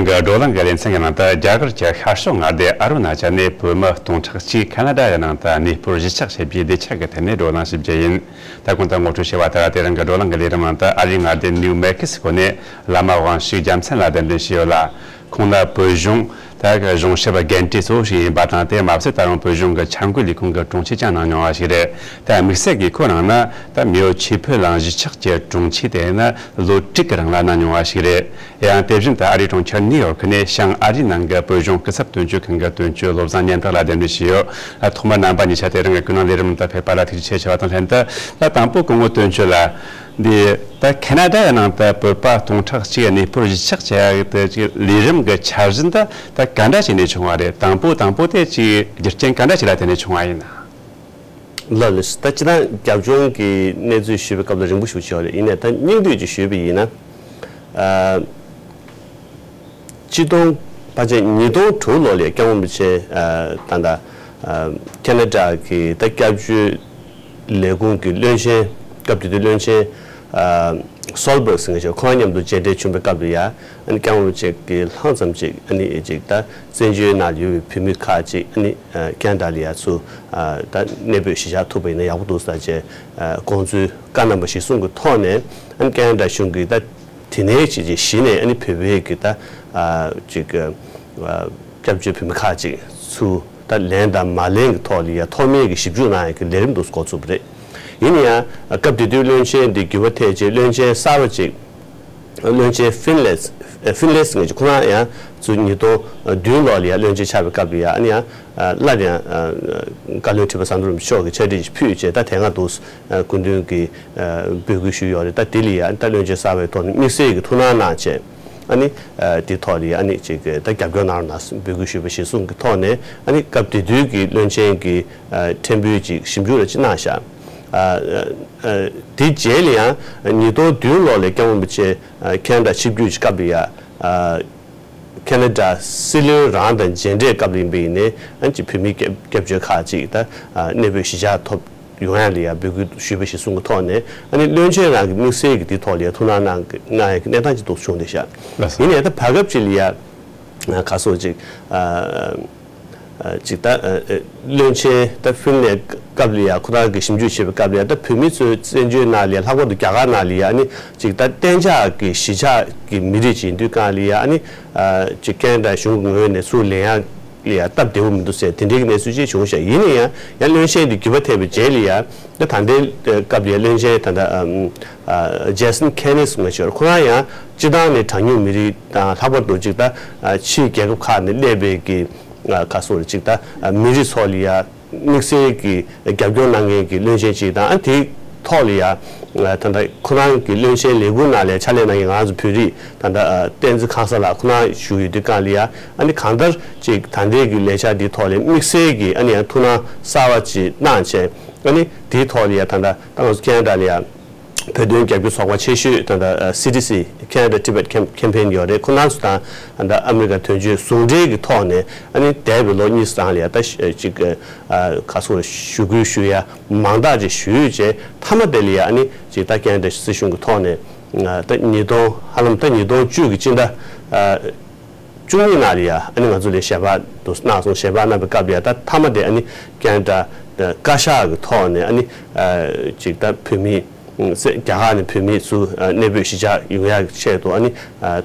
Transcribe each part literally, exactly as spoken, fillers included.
གི་བགྲོ་གླེང་གི་ལེ་ཚན་གྱི་ནང་དུ། རྒྱ་གར་གྱི་ཤར་ཕྱོགས་མངའ་སྡེ་ཨ་རུ་ན་ཅལ་ནས་བོད་མི་སྟོང་ཕྲག་གཅིག་ཁ་ན་ཌ་ཡི་ནང་དུ་གནས་སྤོར་གཞིས་ཆགས་བྱེད་པའི་སྡེ་ཆ་གི་ཐད་ནས་བགྲོ་གླེང་ཞུ་རྒྱུ་ཡིན། ད་གོང་དུ་ངོ་སྤྲོད་བྱས་པ་ལྟར། དེ་རིང་གི་བགྲོ་གླེང་གི་ལས་རིམ་ནང་དུ་ཨ་རིའི་མངའ་སྡེ་ནིའུ་མེག་སི་ཀོ་ནས་བླ་མ་དབང་ཕྱུག་རྒྱལ་མཚན་ལགས་གདན་འདྲེན་ཞུས་ཡོད་ལ། ཁོང་ནི་བོད་གཞུང་ད་གི་གཞུང་ཞབས་རྒན་གྲས་གཙོ་བོ་ཞིག་ཡིན་པ་དང་། དེར་མ་ཟད་ད་རུང་བོད་གཞུང་གི་འཆར་འགོད་ལས་ཁུངས་ཀྱི་དྲུང་ཆེ་ཀྱང་གནང་མྱོང་བ་ཞིག་རེད། ད་དམིགས་བསལ་གྱིས་ཁོ་རང་ནི་ད་མེའོ་ཆོས་འཕེལ་གླིང་གཞིས་ཆགས་ཀྱི་དྲུང་ཆེ་དེ་ནི་ལོ་དྲུག་གི་རིང་ལ་གནང་མྱོང་བ་ཞིག་རེད། ཡང་དེ་བཞིན་དུ་ཨ་རིའི་གྲོང་ཁྱེར་ནིའུ་ཡོག་ནས་བྱང་ཨ་རིའི་ནང་གི་བོད་གཞུང་སྐུ་ཚབ་དོན་གཅོད་ཁང་གི་དོན་གཅོད་བློ་བཟང་སྙན་ཐགས་ལགས་གདན་འདྲེན་ཞུས་ཡོད། ཐོག་མར་རྣམ་པ་གཉིས་ཆ་དེ་རིང་གི་ཀུན་གླེང་ལས་རིམ་དུ་ཕེབས་པ་ལ་ཐུགས་རྗེ་ཆེ་ཞུ་བ་དང་ལྷན་དུ། ད་དང་པོ་སྐུ་ངོ་དོན་གཅོད་ལགས། འདི་ད་ཁ་ན་ཌ་ཡི་ནང་དུ་བོད་པ་སྟོང་ཕྲག་གཅིག་གནས་སྤོར་གཞིས་ཆགས་བྱ་ཡག་དེ་ཅིག་ལས་རིམ་གྱི་འཆར་གཞི་འདི་ད་ག་འདྲ་བྱས་ནས་བྱུང་བ་རེད། དང་པོ་དང་པོ་དེ་ཅིག་རྒྱུ་རྐྱེན་ག་འདྲ་ཞིག་ལ་བརྟེན་ནས་བྱུང་བ་ཡིན་ན། ལགས་ལགས། ད་སྤྱིར་བཏང་རྒྱབ་ལྗོངས་ཀྱི་གནས་ཚུལ་ཞུས་པའི་སྐབས་ལ་རིང་པོ་ཞིག་བྱས་པ་རེད། ཡིན་ནའི་ད་སྙིང་བསྡུས་ཅིག་ཞུས་པ་ཡིན་ན། ཨ། ཆིག་སྟོང་ཕལ་ཆེར་ཉིས་སྟོང་དྲུག་ལོ་ལ་སྐྱབས་མགོན་རིན་པོ་ཆེ་ད་ལྟ་ཁ་ན་ཌ་གི་ད་སྐྱབས་བཅོལ་ལས་ཁུངས་ཀྱི་བློན་ཆེན། སྐབས་དེ་དུས་བློན་ཆེན་སོལ་བྷརག་ཟེར་མཁན་ཞིག་ཁོང་མཉམ་དུ་མཇལ་འཕྲད་བྱུང་བའི་སྐབས་ལ་ཡ། ཨ་ནི་སྐྱབས་མགོན་རིན་པོ་ཆེ་གིས་ལྷང་ཙམ་ཅིག་ཨ་ནི་ཅིག་ད་བཙན་བྱོལ་ནང་ཡོད་པའི་བོད་མི་ཁག་ཅིག་ཨ་ནི་ཁ་ན་ཌ་ལ་ཡ་ཚུར་ད་གནས་སྤོས་གཞིས་ཆགས་ཐུབ་པ་ཡིན་ན་ཡག་པོ་འདུག་ཟེར་བྱས། ཁོང་ཚོའི་བཀའ་གནང་བ་གཞིར་བཟུང་གི་ཐོག་ནས། ཨ་ནི་ཁ་ན་ཌ་གཞུང་གིས་ད་དེ་ནས་ཅིག་ཅིག་གཞི་ནས་ཨ་ནི་བོད་པའི་གི་ད་ཅིག་སྐྱབས་བཅོལ་བོད་མི་ཁག་ཅིག་ཚུར་ད་ལེན་དང་མ་ལེན་གྱི་ཐོག་ལ་ཡ་ཐོག་མའི་གི་ཞིབ་འཇུག་གནང་ཡ་གི་ལས་རིམ་དུ་འགོ་ཚུགས་པ་རེད། ཡིན་ན་ཡང་སྐབས་དེ་དུས་བློན་ཆེན་དེ་འགྱུར་བ་ཐེབས་རྗེས་བློན་ཆེན་གསར་པ་ཅིག་བློན་ཆེན་ཧྥིན་ལེ། ཧྥིན་ལེ་ཟེར་མཁན་ཅིག་ཁོ་རང་ཡང་ཚུར་ཉིས་སྟོང་བདུན་ལོ་ལ་ཡང་བློན་ཆེན་ཆགས་པའི་སྐབས་ལ་ཡང་། ཨ་ནི་ཡང་སླར་ཡང་བཀའ་བློན་ཁྲི་པ་ཟམ་གདོང་རིན་པོ་ཆེ་མཆོག་གིས་ཕྱག་བྲིས་ཤིག་ཕུལ་བྱས། ད་དེ་སྔ་འདུག་སྐུ་མདུན་གྱིས་འབོད་སྐུལ་ཞུས་ཡོད་རེད། ད་དེ་ལ་ཡང་ད་བློན་ཆེན་གསར་པའི་ཐོག་ནས་དམིགས་བསལ་གྱི་ཐུགས་སྣང་གནང་བྱས། ཨ་ནི་དེ་ཐོག་ལ་ཡང་ཨ་ནི་ཅིག་ད་རྒྱབ་སྐྱོར་གནང་རོགས་གནང་འབོད་སྐུལ་ཞུས་པ་གཞིར་བཟུང་གི་ཐོག་ནས། ཨ་ནི་སྐབས་དེ་དུས་ཀྱི་བློན་ཆེན་གྱི་ཕྲན་བུའི་ཅིག་ཞིབ་འཇུག་ལ་ཅིག་གནང་བཞག་དེ་རྗེས་ལ་ཡང་ཉིས་སྟོང་བདུན་ལོ་ལ་སྐྱབས་མགོན་རིན་པོ་ཆེ་ཁ་ན་ཌ་ཆིབས་བསྒྱུར་གྱི་སྐབས་ལ་ཡང་ཁ་ན་ཌ་སྲིད་བློན་རང་དང་མཇལ་འཕྲད་སྐབས་ལ་ཡིན་པ་ཡིན་ནའི། ཨ་ནི་ཅིག་བོད་མིའི་སྐྱབས་སྐྱབས་བཅོལ་ཁག་ཅིག་ད་གནས་སྤོས་གཞིས་ཆགས་ཐོབ་ཡོང་ཡ་ལ་ཡང་འབོད་སྐུལ་ཞུས་པ་གཞིར་བཟུང་གི་ཐོག་ནས། ཨ་ནི་བློན་ཆེན་རང་གི་དམིགས་བསལ་གྱི་དེ་ཐོག་ལ་ཡང་ཐུགས་སྣང་གནང་གནང་ཡ་གི་གནས་སྟངས་ཅིག་འདུག་བྱུང་བསྡད་ཤག་ལགས་སོ། ཡིན་ནའི་ད་བར་སྐབས་ཅིག་ལ་ཡང་ག་སོགས་ཅིག་ཅིག་ད་བློན་ཆེན་ད་ཧྥིན་ལེ་སྐབས་ལ་ཡང་ཁོ་རང་གིས་ཞིབ་འཇུག་བྱེད་པའི་སྐབས་ལ་ཡང་། ད་བོད་མི་ཚོས་བཙན་བྱོལ་ནང་ལ་ཡང་ལྷག་པར་དུ་རྒྱ་གར་ནང་ལ་ཡང་། ཨ་ནི་ཅིག་ད་གཏན་འཇགས་ཀྱི་གཞིས་ཆགས་ཀྱི་མི་རིགས་ཅིག་ཡིན་དུས་སྒང་ལ་ཡང་། ཨ་ནི་ཅིག་ཁ་ན་ཌ་གཞུང་གི་ངོས་ནས་ཚུར་ལེན་ཡག་ལ་ཡང་སྟབས་བདེ་པོ་མི་འདུག་ཟེར་དེ་འདྲའི་གནས་ཚུལ་ཅིག་བྱུང་ཤག་ཡིན་ན་ཡང་ཡང་བློན་ཆེན་དེ་འགྱུར་བ་ཐེབས་པའི་རྗེས་ལ་ཡང་། ད་ད་ལྟའི་སྐབས་ལ་ཡང་བློན་ཆེན་ད་ལྟ་ཇེ་སན་ཁེ་ནིས་ཟེར་མཁན་ཅིག་ཡོད་རེད། ཁོ་རང་ཡང་སྤྱིར་བཏང་ནས་གྲངས་ཉུང་མི་རིགས་དང་། ལྷག་པར་དུ་ཅིག་ད་ཕྱིའི་རྒྱལ་ཁབ་ཁག་ནས་སླེབས་པའི་གི་ག་སོགས་རེད། ཅིག་ད་མི་རིགས་ཚོ་ལ་ཡང་དམིགས་བསལ་གྱི་རྒྱབ་སྐྱོར་གནང་མཁན་གྱི་བློན་ཆེན་ཅིག་དང་། ཨ་དེའི་ཐོག་ལ་ཡང་ད་ལྟ་ཁོ་རང་གི་བློན་ཆེན་ལས་འཁུར་ནང་ལ་ཕྱག་ལས་གནང་མཁན་ང་རང་ཚོ་བོད་རིགས་ད་ལྟ་བསྟན་འཛིན་ཁང་གསར་ལགས་ཁོ་རང་བཞུགས་ཡོད་དུས་སྒང་ལ་ཡང་། ཨ་ནི་གང་ལྟར་ཅིག་ད་ལྟའི་གི་ལས་འཆར་འདིའི་ཐོག་ལ་དམིགས་བསལ་གྱི་ཨ་ནི་ཡང་ཐུགས་སྣང་གསར་པ་ཅིག་གནང་བྱས། ཨ་ནི་དེའི་ཐོག་ལ་ཡང་ད་ལྟ་ད་ང་ཚོ་ཁ་ན་ཌ་ལ་ཡང་བོད་དོན་རྒྱབ་སྐྱོར་ཚོགས་པ་ཆེ་ཤོས་ད་ལྟ་སི་ཊི་སི། Canada Tibet Cam- Campaign ཡོད་རེད། ཁོ་རང་ཚོ་དང་ད་ལྟ་ཨ་མི་རི་ཀ་དོན་གཅོད་ཟུང་འབྲེལ་གྱི་ཐོག་ནས། ཨ་ནི་འདས་པའི་ལོ་གཉིས་རང་ལ་ཡང་ད་ཅིག་ག་སོགས་ཞུ་སྐུལ་ཞུ་ཡ་མང་དག་ཅིག་ཞུས་བྱས། མཐའ་མ་དེ་ལ་ཡང་ཨ་ནི་ཅིག་ད་ཁ་ན་ཌ་སྲིད་གཞུང་གི་ཐོག་ནས་ད་ཉིས་སྟོང་ཧ་ལམ་ད་ཉིས་སྟོང་བཅུ་གི་སྤྱི་ཟླ་བཅུ་གཉིས་ནང་ལ་ཡང་ཨ་ནི་ང་ཚོ་ལ་ཞལ་པར་དུ་གནང་སོང་། ཞལ་པར་གནང་བའི་སྐབས་ལ་ཡང་ད་མཐའ་མ་དེ་ཨ་ནི་ཁ་ན་ཌ་བཀའ་ཤག་གི་ཐོག་ནས་ཨ་ནི་ཅིག་ད་བོད་མི་རྒྱ་གར་ནས་བོད་མི་ཚུར་གནས་སྤོས་གཞིས་ཆགས་ཡོང་ཡག་ཆེད་དུ་ཨ་ནི་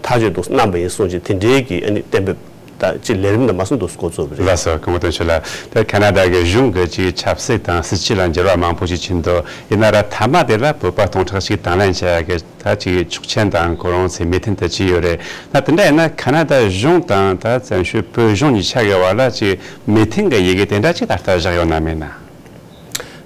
ཐག་གཅོད་དུ་གནང་བ་ཡིན་གསུངས་བྱས། དེ་འདྲའི་གི་ཨ་ནི་གཏན་འབེབས་ད་ཅིག་ལས་རིམ་དང་མ་སོང་དུ་འགོ་བཙུགས་པ་རེད། ལགས་སོ། སྐུ་ངོ་དོན་གཅོད་ལགས། ད་ཁ་ན་ཌ་གི་གཞུང་གི་ཅིག་ཆབ་སྲིད་དང་སྲིད་བྱུས་ལ་འགྱུར་བ་མང་པོ་ཞིག་ཕྱིན་འདུག་ཡིན་ན་ར་མཐའ་མ་དེ་ལ་བོད་པ་སྟོང་ཕྲག་གཅིག་དང་ལེན་བྱ་ཡག་གི་ད་ཅིག་ཆོག་མཆན་དང་ཁོ་རང་ཚོས་མོས་མཐུན་དེ་བྱས་ཡོད་རེད། ད་དེ་འདྲ་ཡིན་ན་ཁ་ན་ཌ་གཞུང་དང་ད་བཙན་བྱོལ་བོད་གཞུང་གཉིས་ཆ་གི་བར་ལ་ཅིག་མོས་མཐུན་གྱི་ཡི་གེ་དེ་འདྲ་ཅིག་ད་ལྟ་བཞག་ཡོད་ན་མེད་ན།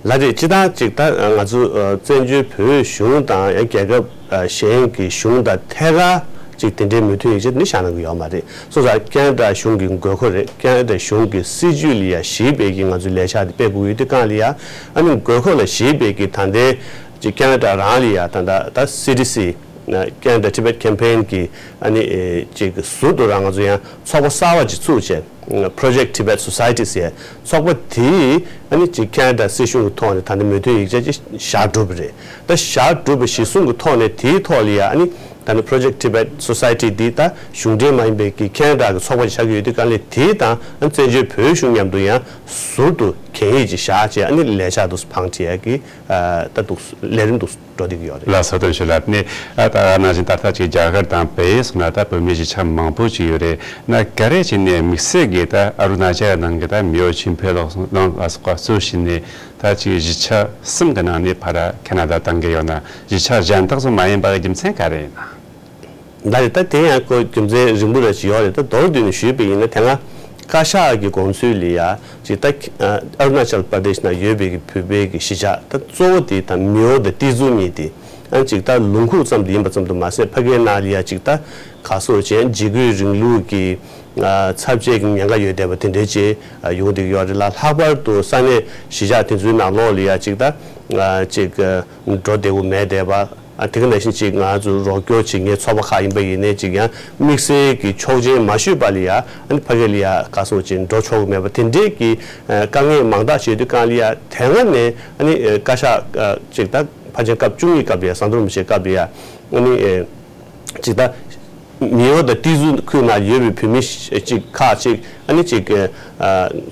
ལགས་རེད། སྤྱིར་བཏང་ཅིག་ད་ང་ཚོ་བཙན་བྱོལ་བོད་གཞུང་དང་ཡང་རྒྱལ་ཁབ་གཞན་གྱི་གཞུང་དང་ཐད་ཀར་ཅིག་དེ་འདྲའི་མོས་མཐུན་ཡིག་ཆ་དེ་ནི་བཞག་གནང་གི་ཡོད་མ་རེད། སོ་སོ་ཁ་ན་ཌ་གཞུང་གི་དགོས་མཁོ་རེད། ཁ་ན་ཌ་གཞུང་གི་སྲིད་བྱུས་ལ་ཡ་གཞིགས་པའི་གི་ང་ཚོའི་ལས་འཆར་དེ་སྤེལ་དགོས་ཡོད་དུས་སྒང་ལ་ཡ། ཨ་ནི་དགོས་མཁོ་ལ་གཞིགས་པའི་གི་ད་ལྟའི་ཅིག་ཁ་ན་ཌ་རང་ལ་ཡ་ད་ལྟ་ད་སི་ཊི་སི། Canada Tibet Campaign གི་ཨ་ནི་ཨེ་ཅིག་ཟུར་དུ་རང་ང་ཚོ་ཡང་ཚོགས་པ་གསར་བ་ཅིག་ཚུགས་བྱས། Project Tibet Society ཟེར་ཚོགས་པ་དེས་ཨ་ནི་ཅིག་ཁ་ན་ཌ་སྲིད་གཞུང་གི་ཐོག་ནས་ད་ལྟ་མོས་མཐུན་ཡིག་ཆ་ཅིག་བཞག་གྲུབ་པ་རེད། ད་བཞག་གྲུབ་པ་གཞིར་བཟུང་གི་ཐོག་ནས་དེའི་ཐོག་ལ་ཡང་ཨ་ནི་ ད་ནི་Project Tibet Society འདི་ད་གཞུང་འབྲེལ་མ་ཡིན་པའི་གི་ཁེ་ན་ཌ་གི་ཚོགས་པ་ཞིག་ཆགས་ཀྱི་ཡོད་དུས་གང་ལས་དེའི་དང་ཨ་བཙན་བྱོལ་བོད་གཞུང་མཉམ་དུ་ཡང་ཟུར་དུ་གན་ཡིག་ཅིག་བཞག་བྱས་ཨ་ནི་ལས་འཆར་དུ་འཕངས་བྱས་ཀྱི་ད་འདུག་ལས་རིམ་འདུག་འགྲོ་བསྡད་ཀྱི་ཡོད་རེད། ལགས་སོ། དོན་ཞུ་ལབ་ནས་ཨ་ད་ནང་བཞིན་ད་ལྟ་ཅིག་རྒྱ་གར་དང་བལ་ཡུལ་སོགས་ན་ད་བོད་མི་གཞིས་ཆགས་མང་པོ་ཅིག་ཡོད་རེད། ན་ག་རེ་བྱས་ནས་དམིགས་བསལ་གྱིས་ད་ཨ་རུ་ན་ཅལ་ནང་གི་ད་མེའོ་ཆོས་འཕེལ་ལགས་ལ་སོགས་པ་གཙོ་བྱས་ནས་ད་ཅིག་གཞིས་ཆགས་གསུམ་གྱི་ནང་ནས་ཕར་ཁེ་ན་ཌ་བཏང་གི་ཡོད་ན། གཞིས་ཆགས་གཞན་དག་ཚོ་མ་ཡིན་པ་གི་རྒྱུ་མཚན་ག་རེ་ཡིན་ན། ད་རེད། ད་དེ་ཡང་ཁོ་རྒྱུ་མཚན་རིང་པོ་ར་ཅིག་ཡོད་རེད། ད་མདོར་བསྡུས་ནས་ཞུས་པ་ཡིན་ན་དེ་སྔ་བཀའ་ཤག་གི་དགོངས་ཚུལ་ལ་ཡ་ཅིག་ད་ཨ་རུ་ན་ཅལ་པར་དེཤ་ནང་ཡོད་པའི་གི་བོད་པའི་གི་གཞིས་ཆགས་ད་གཙོ་བོ་དེ་ད་མེའོ་དང་ཏི་ཛུ་གཉིས་དེ་ཨ་ཅིག་ད་ལུང་ཁུག་ཙམ་དུ་ཡིན་པ་ཙམ་དུ་མ་ཟད་ཕ་གིའི་ནང་ལ་ཡ་ཅིག་ད་ག་སོགས་ཅན་འཇིགས་སྐུལ་རིང་ལུགས་ཀྱི་ཚབས་ཆེའི་གི་ཉེན་ཁ་ཡོད་བསྡད་པ་དེ་འདྲའི་ཅིག་ཡོང་བསྡད་ཀྱི་ཡོད་རེད་ལ། ལྷག་པར་དུ་ས་གནས་གཞིས་ཆགས་དེ་ཚོའི་ནང་ལོགས་ལ་ཡ་ཅིག་ད་ཅིག་འགྲོ་བདེ་བོ་མེད་བསྡད་པ། ཨ་དེ་ག་ནང་བཞིན་ཅིག་ང་ཚོ་རོགས་སྐྱོར་བྱེད་མཁན་ཚོགས་པ་ཁག་ཡིན་པ་ཡིན་ནའི་ཅིག་ཡང་དམིགས་བསལ་གྱི་ཆོག་མཆན་མ་ཞུས་པ་ལ་ཡ་ཨ་ནི་ཕ་གི་ལ་ཡ་ག་སོགས་ཅིག་འགྲོ་ཆོག་གི་མེད་པ་དེ་འདྲའི་གི་ཨ་དཀའ་ངལ་མང་དག་བྱེད་དུས་གང་ལ་ཡ་དེ་སྔ་ནས་ཨ་ནི་ཨ་བཀའ་ཤག་ཨ་ཅིག་ད་ཕལ་ཆེར་སྐབས་བཅུ་གཉིས་སྐབས་ལ་ཡ་ཟམ་གདོང་རིན་པོ་ཆེའི་སྐབས་ལ་ཡ་ཨ་ནི་ཨ་ཅིག་ད་མེའོ་དང་ཏི་ཛུ་ཁུལ་ནང་ཡོད་པའི་བོད་མི་ཅིག་ཁག་ཅིག་ཨ་ནི་ཅིག་ཨ།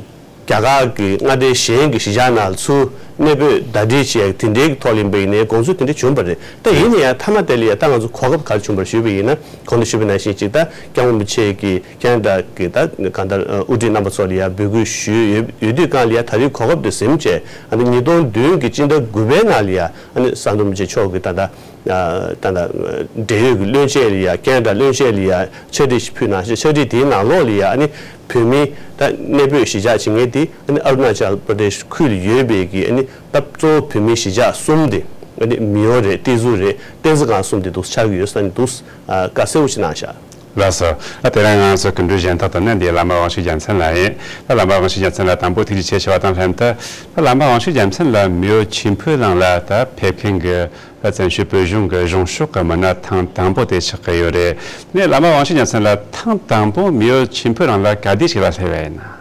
རྒྱ་གར་གྱི་མངའ་སྡེ་གཞན་གྱི་གཞིས་ཆགས་ནང་ཚུར་གནས་སྤོས་ཟླ་སྒྲིལ་བྱས་དེ་འདྲའི་ཐོག་ལ་ཡིན་པ་ཡིན་ནའི་དགོངས་ཚུལ་དེ་འདྲ་བྱུང་བ་རེད། ད་ཡིན་ན་ཡང་མཐའ་མ་དེ་ལ་ཡང་ད་ང་ཚོ་གོ་སྐབས་ག་རེ་བྱུང་བ་རེད་ཞུས་པ་ཡིན་ན་གོང་དུ་ཞུས་པ་ནང་བཞིན་ཅིག་ད་སྐྱབས་མགོན་རིན་པོ་ཆེ་གིས་ཁེ་ན་ཌ་གི་ད་གང་ལྟར་དབུ་ཁྲིད་རྣམ་པ་ཚོ་ལ་ཡང་འབོད་སྐུལ་ཞུས་ཡོད་ཡོད་དུས་གང་ལ་ཡང་ད་རེས་གོ་སྐབས་དེ་ཟིན་བྱས་ཨ་ནི་ཉིས་སྟོང་བདུན་གྱི་སྤྱི་ཟླ་དགུ་པའི་ནང་ལ་ཡང་ཨ་ནི་ཟམ་གདོང་རིན་པོ་ཆེ་མཆོག་གིས་ད་ལྟ། ད་ལྟ་འབྲེལ་ཡོད་ཀྱི་བློན་ཆེན་ལ་ཡ་ཁེ་ན་ཌ་བློན་ཆེན་ལ་ཡ་ཕྱག་བྲིས་ཤིག་ཕུལ་གནང་ཞེས་ཕྱག་བྲིས་དེའི་ནང་ལོགས་ལ་ཡ་ཨ་ནི་བོད་མི་ད་གནས་སྤོས་གཞིས་ཆགས་བྱེད་མཁན་དེ་ཨ་ནི་ཨ་རུ་ན་ཅལ་པྲ་དེཤ་ཁུལ་ལ་ཡོད་པའི་གི་ཨ་ནི་ད་གཙོ་བོ་བོད་མི་གཞིས་ཆགས་གསུམ་དེ་ཨ་ནི་མེའོ་རེད། ཏི་ཛུ་རེད། བསྟན་འཛིན་སྒང་གསུམ་དེ་འདུག་ཆགས་ཀྱི་ཡོད་ས་ནི་འདུག་བཀའ་གསལ་པོ་ཞིག་གནང་བཞག་ལགས་སོ། ཨ་དེ་རིང་ང་ཚོ་སྐུ་མགྲོན་གཞན་དག་ཏུ་ནི་འདི་བླ་མ་དབང་ཕྱུག་རྒྱལ་མཚན་ལགས་ཡིན། ད་བླ་མ་དབང་ཕྱུག་རྒྱལ་མཚན་ལགས་དང་པོ་ཐུགས་རྗེ་ཆེ་ཞུ་བ་དང་ལྷན་དུ་ད་བླ་མ་དབང་ཕྱུག་རྒྱལ་མཚན་ལགས་མེའོ་ཆོས་འཕེལ་གླིང་ལ་ད་ཕེབས་མཁན་གྱི་ད་བཙན་བྱོལ་བོད་གཞུང་གི་གཞུང་ཕྱོགས་ཀྱི་མི་སྣ་ཐེངས་དང་པོ་དེ་ཆགས་ཀྱི་ཡོད་རེད། ནས་བླ་མ་དབང་ཕྱུག་རྒྱལ་མཚན་ལགས་ཐེངས་དང་པོ་མེའོ་ཆོས་འཕེལ་གླིང་ལ་ག་དུས་ཞིག་ལ་སླེབས་པ་ཡིན་ན།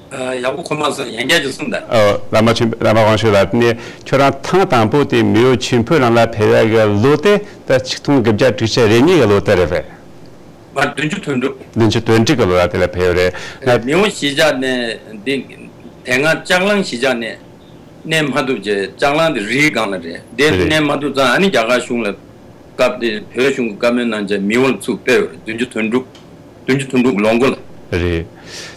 ཨ། ཡག་པོ་གོ་མ་སོང་། ཡང་བསྐྱར་ཅིག་གསུངས་དང་། ཨོ། བླ་མ་ཆོས་བླ་མ་དབང་ཕྱུག་ལགས་ནས་ཁྱོད་རང་ཐེངས་དང་པོ་དེ་མེའོ་ཆོས་འཕེལ་གླིང་ལ་ཕེབས་ཡག་གི་ལོ་དེ་ད་ཆིག་སྟོང་དགུ་བརྒྱ་དྲུག་ཅུ་རེ་གཉིས་གི་ལོ་དེ་རེད་པས། མ་བདུན་ཅུ་དོན་དྲུག་བདུན་ཅུ་དོན་དྲུག་གི་ལོ་ལ་དེ་ལ་ཕེབས་ཡོད་རེད། ན་མེའོ་གཞིས་ཆགས་ནས་འདི་དེ་སྔ་ལྕགས་གླང་གཞིས་ཆགས་ནས་གནས་མ་ཐུབ་བྱས། ལྕགས་གླང་དེ་རིའི་སྒང་ལ་རེད། དེ་རེད། གནས་མ་ཐུབ་ཙང་ཨ་ནི་རྒྱ་གར་གཞུང་ལ་སྐབས་དེ་བོད་གཞུང་གི་བཀའ་མོལ་གནང་བྱས་མེའོ་ལ་ཚུར་སྤོས་ཡོད་རེད། བདུན་ཅུ་དོན་དྲུག་བདུན་ཅུ་དོན་དྲུག་ལོ་མགོ་ལ། རེད།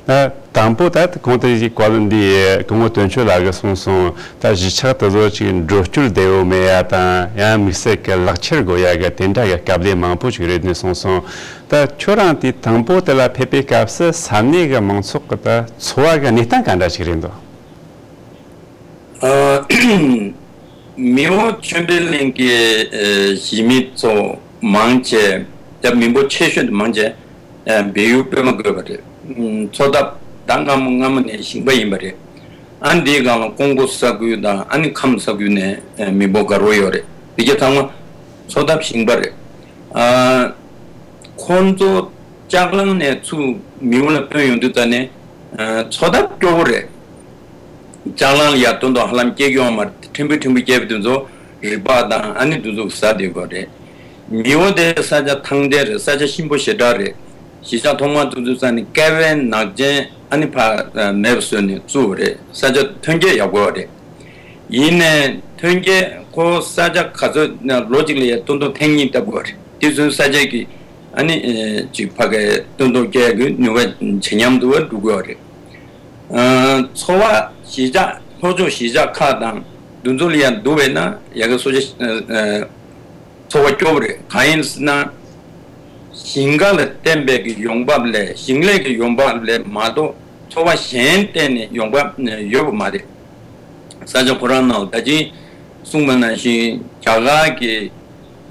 ད་དང་པོ་ད་གོང་དུ་ཞིག་བཀའ་བློན་འདི་སྐུ་ངོ་དོན་གཅོད་ལགས་ཀྱིས་གསུངས་སོང་། ད་གཞིས་ཆགས་དེ་ཚོ་ཅིག་འགྲོ་སྐྱོད་བདེ་བོ་མེད་ཡ་དང་ཡང་དམིགས་བསལ་གྱི་ལག་ཁྱེར་དགོས་ཡ་གི་དེ་འདྲ་གི་སྐབས་ལས་མང་པོ་ཞིག་རེད་ནས་གསུངས་སོང་། ད་ཁྱོད་རང་དེ་དང་པོ་དེ་ལ་ཕེབས་པའི་སྐབས་སུ་ས་གནས་ཀྱི་མང་ཚོགས་ཀྱི་ད་འཚོ་བ་གི་གནས་སྟངས་ག་འདྲ་ཞིག་རེད་འདུག་ཨ། མེའོ་ཆོས་འཕེལ་གླིང་གི་ཨ་གཞིས་མི་ཚོ་མང་ཆེ། ད་མི་འབོར་ཆེ་ཤོས་དེ་མང་ཆེ་ཨ་བལ་ཡུལ་པད་མ་བཀོད་པ་རེད། ཨ་མཚོ་འདབས་ད་སྔ་མོ་སྔ་མོ་ནས་ཞིང་པ་ཡིན་པ་རེད། ཨ་འདིའི་སྒང་ལ་ཀོང་པོ་ས་ཁུལ་དང་ཨ་ནི་ཁམས་ས་ཁུལ་ནས་ཨ་མི་འབོར་དགའ་རོགས་ཡོད་རེད། དེ་ག་ཚང་མ་མཚོ་འདབས་ཞིང་པ་རེད། ཨ་ཁོང་ཚོ་ལྕགས་གླང་ནས་ཚུར་མེའོ་ལ་ཐོན་ཡོང་དུས་ཙ་ནས་ཨ་མཚོ་འདབས་སྐྱོ་བོ་རེད། ལྕགས་གླང་ལ་ཡར་སྟོན་ཐོག་ཧ་ལམ་སྐྱེ་གི་ཡོད་མ་རེད། ཕྲན་བུ་ཕྲན་བུ་སྐྱེས་པ་དེ་ཚོ་རི་ལྤགས་དང་ཨ་ནི་དེ་ཚོ་ཟ་བསྡད་ཀྱི་ཡོད་རེད། མེའོ་དེ་ས་ཆ་ཐང་ལྡན་རེད། ས་ཆ་གཤིན་པོ་ཞེ་དྲག་རེད། གཞིས་ཆགས་ཐོག་མར་བཙུགས་དུས་ཙ་ནས་བསྐལ་པའི་ནག་ཅན་ཨ་ནི་ཕར་མེད་པ་བཟོས་ནས་བཙུགས་པ་རེད། ས་ཆ་ཐོན་སྐྱེད་ཡག་པོ་ཡོད་རེད། ཡིན་ནའི་ཐོན་སྐྱེད་ཁོ་ས་ཆ་ག་ཚོད་ལོ་གཅིག་ལ་ཡར་སྟོན་ཐོག་ཐེངས་གཉིས་བཏབ་དགོས་རེད། དེ་ཚོའི་ས་ཆ་གི་ཨ་ནི་ཅིག་ཕ་གའི་སྟོན་ཐོག་སྐྱེ་གི་ནུས་པ་ཇེ་ཉམས་དུ་འགྲོ་གི་ཡོད་རེད། ཨ་འཚོ་བ་གཞིས་ཆགས་ལྷོ་ཕྱོགས་གཞིས་ཆགས་ཁག་དང་དེ་ཚོ་ལ་ཡར་བསྡུར་བས་ན་ཡ་གི་སོ་ཆ་ཨ་འཚོ་བ་སྐྱོ་པོ་རེད། གང་ཡིན་ཟེར་ན་ཞིང་ཁ་ལ་བརྟེན་པའི་གི་ཡོང་འབབ་ལས་ཞིང་ལས་ཀྱི་ཡོང་འབབ་ལས་མ་གཏོགས་འཚོ་བ་གཞན་གཏན་ནས་ཡོང་འབབ་ཡོད་པ་མ་རེད། ས་ཆ་ཁོ་རང་ནང་ད་ཅི་གསུངས་པ་ནང་བཞིན་རྒྱ་གར་གྱི་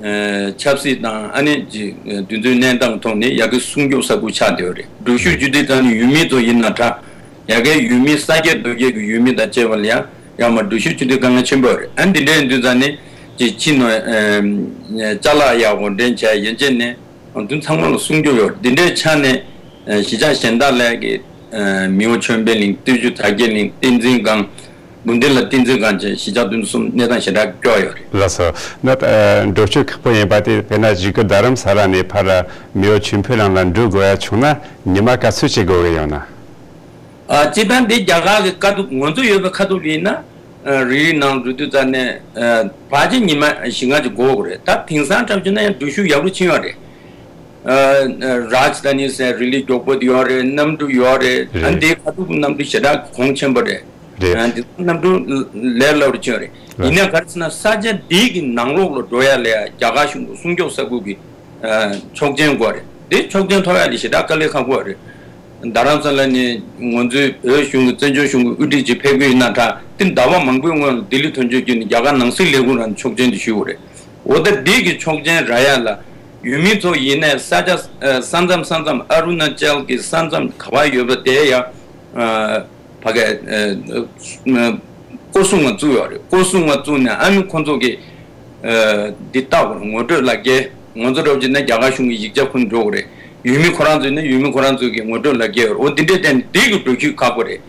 ཨ་ཆབ་སྲིད་དང་ཨ་ནི་ཅིག་དེ་ཚོའི་གནས་སྟངས་ཐོག་ནས་ཡ་གི་སྲུང་སྐྱོབ་ས་ཁུལ་ཆགས་བསྡད་ཡོད་རེད། འགྲུལ་བཞུད་བྱེད་དུས་ཙང་ནས་ཡུལ་མི་ཚོ་ཡིན་ན་འདྲ། ཡ་གི་ཡུལ་མི་ས་སྐྱེས་རྡོ་སྐྱེས་ཀྱི་ཡུལ་མི་དང་བཅས་པ་ལ་ཡ་ཡང་མ་འགྲུལ་བཞུད་བྱེད་དུས་དཀའ་ངལ་ཆེན་པོ་ཡོད་རེད། ཨ་ནི་འདི་འདྲ་ཡིན་དུས་ཙང་ནས་ཅིག་ཕྱི་ནང་ཨ་ཅ་ལག་ཡག་པོ་འདྲེན་བྱས་ཡན་ཆད་ནས་དུ་ཚང་མ་ལ་སྲུང་སྐྱོབ་ཡོད་རེད། འདི་འདྲའི་ཆ་ནས་ཨ་གཞིས་ཆགས་གཞན་དག་ལས་ཀྱི་ཨ་མེའོ་ཆོས་འཕེལ་གླིང་། སྟོད་ཆུ་དར་རྒྱས་གླིང་། བསྟན་འཛིན་སྒང་ འབུམ་སྡེ་ལ་བསྟན་འཛིན་སྒང་བཅས་གཞིས་ཆགས་བདུན་དང་གསུམ་གནས་སྟངས་ཞེ་དྲག་སྐྱོ་ཡོད་རེད། ལགས་སོ། ད་ལྟ་འགྲོ་སྐྱོད་ཁག་པོ་ཡིན་པ་དེ་དཔེར་ན་གཞིས་ཁུལ་རྡ་རམ་ས་ལ་ནས་ཕར་མེའོ་ཆོས་འཕེལ་གླིང་ལ་འགྲོ་དགོས་ཡ་བྱུང་ན་ཉི་མ་ག་ཚོད་ཅིག་འགོར་གི་ཡོད་ན། ཨ། སྤྱིར་བཏང་འདི་རྒྱ་གར་གྱི་དཀའ་ཐུབ་ང་ཚོ་ཡོད་པའི་ཁ་ཐུབ་ཡིན་ན། ཨ། རི་ལི་ནང་འགྲོ་དུས་ཙ་ནས། ཨ། ཕལ་ཆེར་ཉི་མ་བཞི་ལྔ་ཅིག་འགོར་དགོས་རེད། ད་དེང་སང་འཁྲབ་བྱུང་ན་ཡང་འགྲུལ་བཞུད་ཡག་པོ་ཕྱིན་ཡོད་རེད། ཨ། རཱཇ་ཐ་ནི་ཟེར་རི་ལི་མགྱོགས་པོ་དེ་ཡོད་རེད། གནམ་གྲུ་ཡོད་རེད། ཨ། རེད། འདིའི་ཁ་ཐུག་གི་གནམ་གྲུ་ཞེ་དྲག་གོང་ཆེན་པོ་རེད། རེད། ཨ། འདི་གནམ་གྲུ་ལས་སླ་པོ་ཅིག་ཡོད་རེད། རེད། ཡིན་ན་ག་རེ་ཟེར་ན་ས་ཆ་འདི་གི་ནང་ལོགས་ལ་འགྲོ་ཡ་ལ་ཡ་རྒྱ་གར་གཞུང་གི་སྲུང་སྐྱོབ་ས་ཁུལ་གྱི། ཨ། ཆོག་མཆན་དགོས་རེད། འདི་ཆོག་མཆན་ཐོབ་ཡ་ལ་ཞེ་དྲག་དཀའ་ལས་ཁག་པོ་རེད། རྡ་རམ་ས་ལ་ནས་ང་ཚོའི་བོད་གཞུང་གི་བཙན་བྱོལ་གཞུང་གི་དབུ་ཁྲིད་ཅིག་ཕེབས་ཀྱི་ཡིན་ན་འདྲ། དེ་ཟླ་བ་མང་པོའི་སྔོན་ལ་ལྡི་ལི་དོན་གཅོད་བརྒྱུད་ནས་རྒྱ་གར་ནང་སྲིད་ལས་ཁུངས་རང་ཆོག་མཆན་དེ་ཞུས་པ་རེད། འོ་ད་འདི་གི་ཆོག་མཆན་རག་ཡ་ལ་ཡུལ་མི་ཚོ་ཡིན་ནའི་ས་ཆ། ཨ། ས་མཚམས་ས་མཚམས་ཨ་རུ་ན་ཅལ་གྱི་ས་མཚམས་ག་པར་ཡོད་པ་དེ་ཡ། ཨ། ཕ་གི། ཨ། སྐོར་སྲུང་ང་བཙུགས་ཡོད་རེད། སྐོར་སྲུང་ང་བཙུགས་ནས་ཨ་ནི་ཁོང་ཚོ་གི། ཨ། འདི་བལྟ་དགོས་རེད། ངོ་སྤྲོད་ལག་འཁྱེར། ང་ཚོ་འདྲ་བོ་བྱས་ན་རྒྱ་གར་གཞུང་གི་ཡིག་ཆ་ཁུར་འགྲོ་དགོས་རེད། ཡུལ་མི་ཁོ་རང་ཚོ་ཡིན་ན་ཡུལ་མི་ཁོ་རང་ཚོ་གི་ངོ་སྤྲོད་ལག་འཁྱེར་ཡོད་རེད། འོ་འདི་འདྲའི་སྟེང་ནས་འདི་གི་འགྲོ་སྐྱོད་ཁག་པོ་རེད།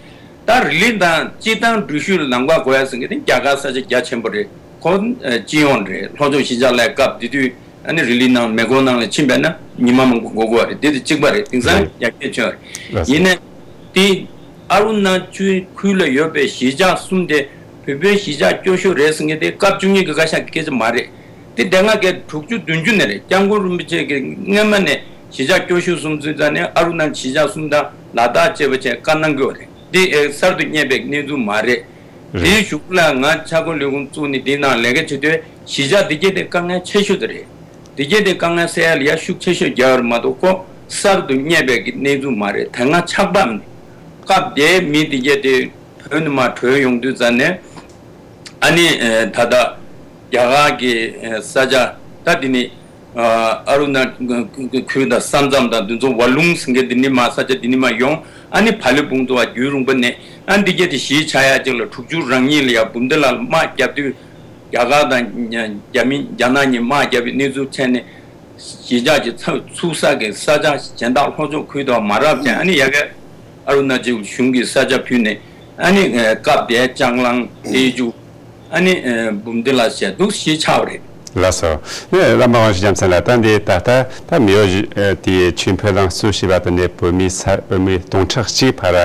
ད་རི་ལི་དང་སྤྱིར་བཏང་འགྲུལ་བཞུད་ལམ་ཁ་དགོས་ཡ་ཟེར་མཁན་དེ་རྒྱ་གར་ས་ཆ་རྒྱ་ཆེན་པོ་རེད། ཁོ། ཨ། སྤྱི་ཡོངས་རེད། ལྷོ་ཕྱོགས་གཞིས་ཆགས་ལ་སྐབས་དེ་དུས། ཨ་ནི་རི་ལི་ནང་མེ་གོང་ནང་ལ་ཕྱིན་པས་ན་ཉི་མ་མང་པོ་འགོར་གི་རེད། དེ་དེ་གཅིག་པ་རེད། དེང་སང་རེད། ཡར་རྒྱས་བྱུང་བ་རེད། ལགས་སོ། ཡིན་ནའི་དེ་ཨ་རུ་ན་ཅལ་ཁུལ་ལ་ཡོད་པའི་གཞིས་ཆགས་གསུམ་དེ་བོད་པའི་གཞིས་ཆགས་སྐྱོ་ཤོས་རེད་ཟེར་མཁན་དེ་སྐབས་བཅུ་གཉིས་ཀྱི་སྐད་ཆ་སྐད་ཆ་མ་རེད། དེ་དེ་སྔ་སྐད་དྲུག་ཅུ་བདུན་ཅུ་ནས་རེད། སྐྱབས་མགོན་རིན་པོ་ཆེ་གིས་སྔོན་མ་ནས་གཞིས་ཆགས་སྐྱོ་ཤོས་གསུམ་ཚུད་ཙང་ནས་ཨ་རུ་ན་གཞིས་ཆགས་གསུམ་དང་ལ་དྭགས་བཅས་པ་བཅས་བཀའ་གནང་གི་ཡོད་རེད། འདི་ཨེ་གསར་དུ་རྙེད་པའི་གནས་ཚུལ་མ་རེད། རེད། དེའི་གཞུག་ལ་ང་ཆ་བགོས་ལས་ཁུངས་བཙུགས་ནས་འདི་ནང་ལས་ཀ་བྱེད་དུས་གཞིས་ཆགས་འདི་གས་དེ་དཀའ་ངལ་ཆེ་ཤོས་དེ་རེད། འདི་གས་དེ་དཀའ་ངལ་སེལ་ཡ་ལ་ཡ་ཤུགས་ཆེ་ཤོས་རྒྱག་ཡོད་རེད་མ་གཏོགས་ཁོ་གསར་དུ་རྙེད་པའི་གི་གནས་ཚུལ་མ་རེད། དེ་སྔ་ཆགས་པ་མིན། སྐབས་དེའི་མི་འདི་གས་དེ་བོད་ནས་མར་བྲོས་ཡོང་དུས་ཙམ་ནས་ཨ་ནི་ཨེ་ད་ལྟ་རྒྱ་གར་གྱི་ཨེ་ས་ཆ་ད་འདི་ནི། ཨ་རུ་ན་ཁུལ་དང་ས་མཚམས་དང་འདི་ཚོ་ཝ་ལུང་ཟེར་མཁན་འདི་ནི་མ་ས་ཆ་འདི་ནི་མ་ཡོང་། ཨ་ནི་བག་ལེབ་སྤུངས་ཐོག་རྒྱུན་རིང་པོ་ནས་ཨ་འདི་གས་དེ་གཞིས་ཆགས་ཡ་ཅིག་ལ་དྲུག་ཅུ་རང་ཉིད་ལ་ཡ་འབུམ་སྡེ་ལ་དམག་བརྒྱབ་དུས་རྒྱ་གར་དང་རྒྱ་མི་རྒྱ་ནག་གཉིས་དམག་བརྒྱབ་པའི་གནས་ཚུལ་བྱས་ནས་གཞིས་ཆགས་ཀྱི་ཚ་ཚུགས་ས་གི་ས་ཆ་གཞན་དག་ལྷོ་ཕྱོགས་ཁུལ་དུ་མ་རག་བྱས། ཨ་ནི་ཡ་གི་ཨ་རུ་ན་ཅལ་གཞུང་གི་ས་ཆ་ཕུལ་ནས་ཨ་ནི་སྐབས་དེའི་ལྕང་གླང་ཏེ་ཇུ། ཨ་ནི་ཨ་འབུམ་སྡེ་ལ་བྱས་འདུག་ཞེས་ཆགས་པ་རེད། ལགས་སོ། ནས་བླ་མ་དབང་ཕྱུག་རྒྱལ་མཚན་ལགས། ད་འདི་ད་ལྟ་ད་མེའོ་ཨ་དེའི་ཆོས་འཕེལ་གླིང་གཙོས་བྱས་པ་དེ་ནས་བོད་མི་ས་བོད་མི་སྟོང་ཕྲག་གཅིག་ཕར་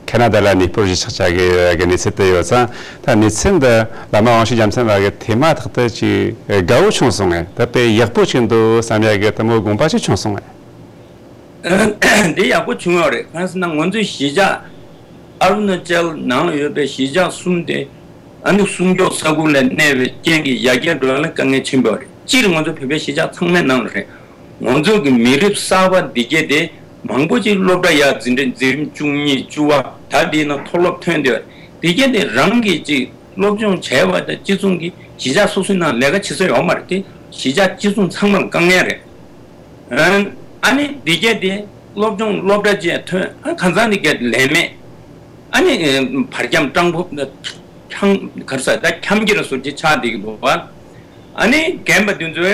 ཁ་ན་ཌ་ལ་གནས་སྤོར་གཞིས་ཆགས་བྱ་གི་ཡོད་ཡ་གི་གནས་ཚུལ་དེ་ཡོད་ཙང་། ད་གནས་ཚུལ་འདི་བླ་མ་དབང་ཕྱུག་རྒྱལ་མཚན་ལགས་ཀྱིས་དེ་མ་ཐག་ཏུ་ཅིག་དགའ་བོ་བྱུང་སོང་ངས། ད་དཔེ་ཡག་པོ་ཅིག་འདུག་བསམ་ཡ་གི་དེ་མོ་དགོངས་པ་ཅིག་བྱུང་སོང་ངས། འདི་ཡག་པོ་བྱུང་ཡོད་རེད། གང་ཟེར་ན་ང་ཚོའི་གཞིས་ཆགས་ཨ་རུ་ན་ཅལ་ནང་ལ་ཡོད་པའི་གཞིས་ཆགས་གསུམ་དེ་ཨ་ནི་སྲུང་སྐྱོབ་ས་ཁུལ་ལ་གནས་པའི་རྐྱེན་གྱིས་ཡར་རྒྱས་འགྲོ་ཡ་ལ་དཀའ་ངལ་ཆེན་པོ་རེད། སྤྱིར་ང་ཚོ་བོད་པའི་གཞིས་ཆགས་ཚང་མའི་ནང་ལ་རེད། ང་ཚོ་གི་མི་རབས་གསར་པ་འདི་གས་དེ་མང་པོ་ཅིག་སློབ་གྲྭ་ཡར་འཛིན་གྲྭ་འཛིན་རིམ་བཅུ་གཉིས་བཅུ་པ་ད་འདིའི་ནང་མཐོ་སློབ་ཐོན་བསྡད་ཡོད་རེད། འདི་གས་དེ་རང་གིས་ཅིག་སློབ་སྦྱོང་བྱས་པ་དང་སྤྱི་ཚོགས་ཀྱི་གཞིས་ཆགས་སོ་སོའི་ནང་ལས་ཀ་བྱེད་ས་ཡོད་མ་རེད་དེ། གཞིས་ཆགས་སྤྱི་ཚོགས་ཚང་མར་དཀའ་ངལ་རེད། ཨ་ནི་འདི་གས་དེ་སློབ་སྦྱོང་སློབ་གྲྭ་བཅས་ཐོན། ཨ་གང་ཚང་འདི་གས་ལས་མེད། ཨ་ནི་བར་ཁྱམས་སྤྲང་པོ་ཁྱང་གར་ས་ད་འཁྱམ་ཁྱེར་བཟོ་ཅིག་ཆགས་བསྡད་ཀྱི་འདུག་བ། ཨ་ནི་རྒན་པ་དེ་ཚོས་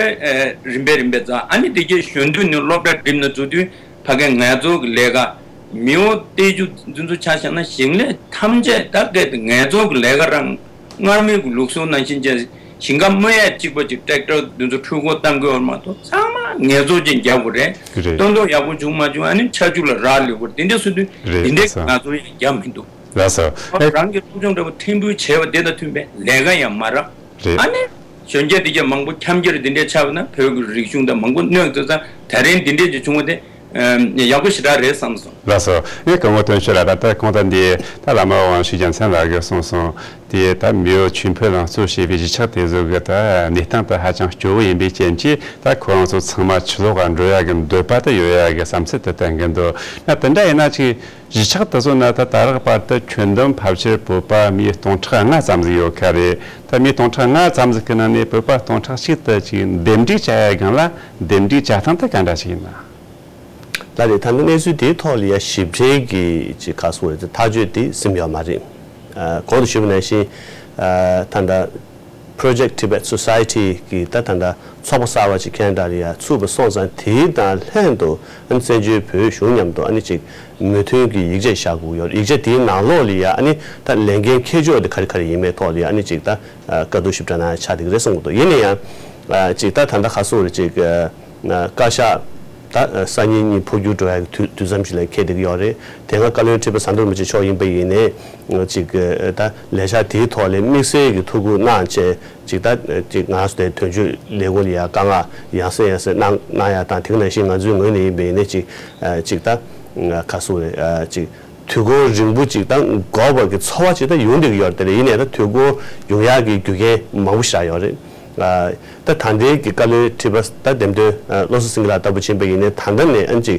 རིམ་པས་རིམ་པས་ཙང་ཨ་ནི་འདི་གས་གཞོན་དུས་ནས་སློབ་གྲྭ་འགྲིམ་ནས་འཛུལ་དུས་ཕ་གི་ངལ་རྩོལ་གྱི་ལས་ཀ་མེའོ་ཏེ་ཇུ་འདི་ཚོ་ཆ་བཞག་ན་ཞིང་ལས་ཐམས་ཅད་ད་གས་ངལ་རྩོལ་གྱི་ལས་ཀ་རང་སྔར་མེད་ཀྱི་ལུགས་སྲོལ་ནང་བཞིན་བྱས། ཞིང་ཁ་རྨོ་ཡས་གཅིག་པ་གཅིག་ཊེག་ཊར་འདི་ཚོ་འཕྲུལ་འཁོར་བཏང་དགོས་པ་མ་གཏོགས་ཚང་མ་ངལ་རྩོལ་ཅན་རྒྱག་དགོས་རེད། རེད། སྟོན་ཐོག་ཡག་པོ་བྱུང་མ་བྱུང་ཨ་ནི་ཆར་ཆུ་ལ་རག་ལས་དགོས་རེད། འདི་འདྲ་སོང་དུས་རེད། འདི་འདྲའི་ལགས་སོ། ང་ཚོ་ཡང་རྒྱག་མི་འདུག་ལགས་སོ། ཨེ། རང་གི་སློབ་སྦྱོང་འདྲ་པོ་ཕྲན་བུ་བྱས་པ་དེ་དང་མཐུན་པའི་ལས་ཀ་ཡང་མ་རག་རེད། ཨ་ནི་གཞོན་སྐྱེས་དེ་གས་མང་པོ་འཁྱམ་ཁྱེར་འདི་འདྲའི་ཆགས་པ་ན་བོད་ཀྱི་རིག་གཞུང་དང་མང་པོ་གནོད་འགྲོ་ཙང་ད་རིང་འདི་འདྲའི་ཅིག་བྱུང་བ་དེ་ཡག་པོ་ཞེ་དྲག་རེད་བསམ་སོང་། ལགས་སོ། ངས་སྐུ་ངོ་དོན་གཅོད་ལགས། ད་ལྟ་གོང་དུ་འདི་ད་བླ་མ་དབང་ཕྱུག་རྒྱལ་མཚན་ལགས་ཀྱིས་གསུངས་སོང་། དེ་ད་མེའོ་ཆོས་འཕེལ་གླིང་གཙོས་བྱས་པའི་གཞིས་ཆགས་དེ་ཚོ་གི་ད་གནས་སྟངས་ད་ཧ་ཅང་སྐྱོ་བོ་ཡིན་པའི་རྐྱེན་གྱིས་ད་ཁོ་རང་ཚོ་ཚང་མ་ཕྱི་ལོགས་ལ་འགྲོ་ཡ་གི་འདོད་པ་ད་ཡོད་ཡ་གི་བསམ་ཚུལ་དེ་བསྟན་གྱི་འདུག་ན་དེ་འདྲ་ཡིན་ན་ཅིག་གཞིས་ཆགས་དེ་ཚོ་ན་ད་ད་རག་བར་དུ་ཁྱོན་བསྡོམས་ཕལ་ཆེར་བོད་པ་མི་སྟོང་ཕྲག་ལྔ་ཙམ་ཟིག་ཡོད་ཁ་རེད། ད་མི་སྟོང་ཕྲག་ལྔ་ཙམ་ཟིག་གི་ནང་ནས་བོད་པ་སྟོང་ཕྲག་གཅིག་ད་ཅིག་འདེམས་སྒྲུག་བྱ་ཡ་སྒང་ལ་འདེམས་སྒྲུག་བྱ་སྟངས་ད་ག་འདྲ་ཞིག་ཡིན་ན། ལགས་རེད། ད་ལྟ་གནས་ཚུལ་དེའི་ཐོག་ལ་ཡ་ཞིབ་ཕྲའི་གི་ཅིག་ག་སོང་རེད། ཐག་གཅོད་དེ་ཟིན་ཡོད་མ་རེད། ཨ། གོང་དུ་ཞུས་པ་ནང་བཞིན། ཨ། ད་ལྟ་Project Tibet Society གི་ད་ད་ལྟ་ ཚོགས་པ་གསར་བ་ཅིག་ཁེ་ན་ཌ་ལ་ཡ་ཚུགས་པ་སོང་ཙང་དེའི་དང་ལྷན་དུ་ཨ་ནི་བཙན་བྱོལ་བོད་གཞུང་མཉམ་དུ་ཨ་ནི་ཅིག་མོས་མཐུན་གྱི་ཡིག་ཆ་བཞག་དགོས་ཡོད། ཡིག་ཆ་དེའི་ནང་ལོགས་ལ་ཡ་ཨ་ནི་ད་ལས་འགན་འཁྱེར་ཕྱོགས་དེ་ག་རེ་ག་རེ་ཡིན་མེད་ཐོག་ལ་ཡ་ཨ་ནི་ཅིག་ད་བཀའ་བསྡུར་ཞིབ་ཕྲ་གནང་ཡ་ཆགས་བསྡད་ཀྱི་རེད་བསམ་གྱི་འདུག་ཡིན་ན་ཡང་ཅིག་ད་ད་ལྟ་ཁ་སོ་རེ་ཅིག་བཀའ་ཤག་ད་སང་ཉིན་གཉིས་འཕོ་འགྱུར་འགྲོ་ཡ་གི་དུས་དུས་མཚམས་ཤིག་ལ་འཁེལ་བསྡད་ཀྱི་ཡོད་རེད། དེ་སྔ་བཀའ་བློན་ཁྲི་པ་ཟམ་གདོང་རིན་པོ་ཆེ་མཆོག་ཡིན་པ་ཡིན་ནའི་ཅིག་ད་ལས་འཆར་དེའི་ཐོག་ལ་དམིགས་བསལ་གྱི་ཐུགས་ཁུར་གནང་བྱས། ཅིག་ད་ཅིག་ང་ཚོ་དེ་དོན་གཅོད་ལས་ཁུངས་ལ་ཡང་བཀའ་མངགས་ཡང་སེ་ཡང་སེ་གནང་གནང་ཡ་དང་། དེ་ག་ནང་བཞིན་ང་ཚོའི་ངོས་ནས་ཡིན་པ་ཡིན་ནའི་ཅིག་ཅིག་ད་ག་སུ་རེད། ཅིག་དུས་འཁོར་རིང་པོ་ཅིག་ད་འགོར་བ་གི་ཚོར་བ་ཅིག་ད་ཡོང་བསྡད་ཀྱི་ཡོད་རེད། དེ་ལ་ཡིན་ནའི་ད་དུས་འཁོར་ཡོང་ཡག་གི་རྒྱུ་རྐྱེན་མང་པོ་ཞིག་ཡོད་རེད། ད་ད་ལྟའི་གི་བཀའ་བློན་ཁྲི་པ་ད་འདེམས་ཐོན་བློ་བཟང་སེང་གེ་ལགས་ལྟ་བུ་ཕྱིན་པ་ཡིན་ནའི་ད་ལྟ་ནས་ཨ་ནི་ཅིག་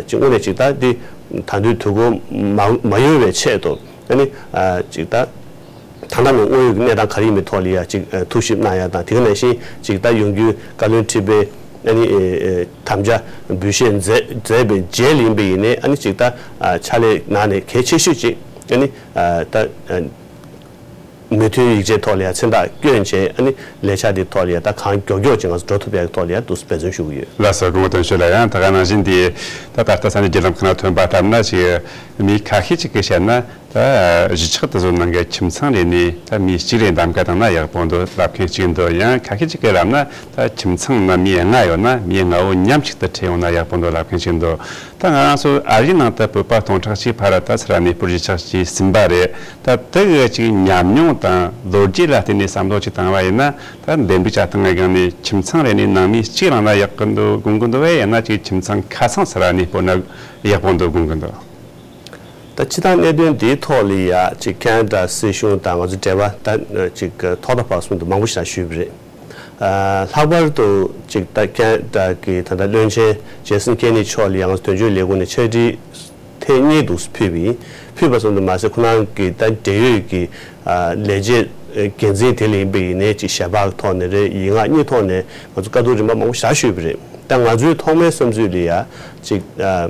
ཅིག་དངོས་གནས་ཅིག་ད་འདི་ད་དུང་དུས་འཁོར་མ་མ་ཡོལ་བའི་ཆེད་དུ་ཨ་ནི་ཅིག་ད། ད་ལྟ་ནས་དངོས་ཡོད་ཀྱི་གནས་སྟངས་ག་རེ་ཡིན་པའི་ཐོག་ལ་ཡ་ཅིག་ཐུགས་ཞིབ་གནང་ཡ་དང་། དེ་ག་ནང་བཞིན་ཅིག་ད་ཡོང་རྒྱུའི་བཀའ་བློན་ཁྲི་པའི་ཨ་ནི་དམ་བཅའ་འབུལ་བཞེས་མཛད་མཛད་པའི་རྗེས་ལ་ཡིན་པ་ཡིན་ནའི་ཨ་ནི་ཅིག་ད་ཕྱག་ལས་གནང་ནས་གལ་ཆེ་ཤོས་ཅིག་ཨ་ནི་ད་མོས་མཐུན་ཡིག་ཆའི་ཐོག་ལ་ཡ་མཚན་རྟགས་བསྐྱོན་བྱས་ཨ་ནི་ལས་འཆར་དེའི་ཐོག་ལ་ཡ་ད་གང་མགྱོགས་མགྱོགས་ཅིག་ང་ཚོ་འགྲོ་ཐུབ་ཡ་གི་ཐོག་ལ་ཡ་འདུག་སེ་འབད་བརྩོན་ཞུ་གི་ཡོད། ལགས་སོ། སྐུ་ངོ་དོན་གཅོད་ལགས། ཡང་ད་ག་ནང་བཞིན་དེ་ད་ད་ལྟ་ས་གནས་བརྒྱུད་ལམ་ཁག་ནང་ཐོན་པ་ལྟར་ན་ཅིག་མི་ཁ་ཤས་ཅིག་གིས་བཤད་ན། ད་གཞིས་ཆགས་དེ་ཚོ་ནང་གི་ཁྱིམ་ཚང་རེ་ནས་ད་མི་གཅིག་རེ་གདམ་ག་བཏང་ན་ཡག་པོ་འདུག་ལབ་མཁན་གཅིག་འདུག་ཡང་ཁ་ཤས་ཅིག་གིས་ལབ་ན་ད་ཁྱིམ་ཚང་ནང་མི་ལྔ་ཡོད་ན་མི་ལྔ་བོ་མཉམ་གཅིག་ཏུ་ཁྲིད་ཡོང་ན་ཡག་པོ་འདུག་ལབ་མཁན་གཅིག་འདུག་ད་ང་རང་ཚོ་ཨ་རིའི་ནང་དུ་བོད་པ་སྟོང་ཕྲག་གཅིག་ཕར་ད་ཚུར་གནས་སྤོར་གཞིས་ཆགས་བྱས་ཟིན་པ་རེད། ད་དེ་གི་ཅིག་ཉམས་མྱོང་དང་ལོ་རྒྱུས་ལ་བརྟེན་ནས་བསམ་བློ་ཅིག་བཏང་བ་ཡིན་ན། ད་འདེམས་སྒྲུག་བྱ་སྟངས་ཀྱི་སྒང་ནས་ཁྱིམ་ཚང་རེ་ནས་ནང་མི་གཅིག་བླངས་ན་ཡག་གི་འདུག་དགོངས་ཀྱི་འདུག་བས། ཡང་ན་ཅིག་ཁྱིམ་ཚང་ཁ་ཚང་ཚུར་གནས་སྤོར་ན་ཡག་པོ་འདུག་དགོངས་ཀྱི་འདུག་ད་སྤྱིར་བཏང་གནད་དོན་འདིའི་ཐོག་ལ་ཡ་ཅིག་ཁེ་ན་ཌ་སྲིད་གཞུང་དང་ང་ཚོ་འབྲེལ་བ་ད་ཅིག་ཐོག་མཐའ་བར་གསུམ་དུ་མང་པོ་ཞིག་ཞུས་པ་རེད། ཨ་ལྷག་པར་དུ་ཅིག་ད་ཁེ་ན་ཌ་གི་ད་ལྟ་བློན་ཆེན་ཇེ་སན་ཁེ་ནི་མཆོག་ལ་ཡ་ང་ཚོ་དོན་གཅོད་ལས་ཁུངས་ནས་ཕྱག་བྲིས་ཐེངས་གཉིས་འདུག་ཕུལ་བ་ཡིན། ཕུལ་བ་ཙམ་དུ་མ་ཟད་ཁོ་རང་གི་ད་འབྲེལ་ཡོད་ཀྱི་ཨ་ལས་བྱེད་འགན་འཛིན་དེ་ལ་ཡིན་པ་ཡིན་ནའི་ཅིག་ཞལ་པར་ཐོག་ནས་རེད། ཡིག་ངག་གཉིས་ཐོག་ནས་ང་ཚོ་བཀའ་བསྡུར་རིམ་པ་མང་པོ་བཞག་ཞུས་པ་རེད། ད་ང་ཚོའི་ཐོག་མའི་བསམ་ཚུལ་ལ་ཡ་ཅིག་ཨ་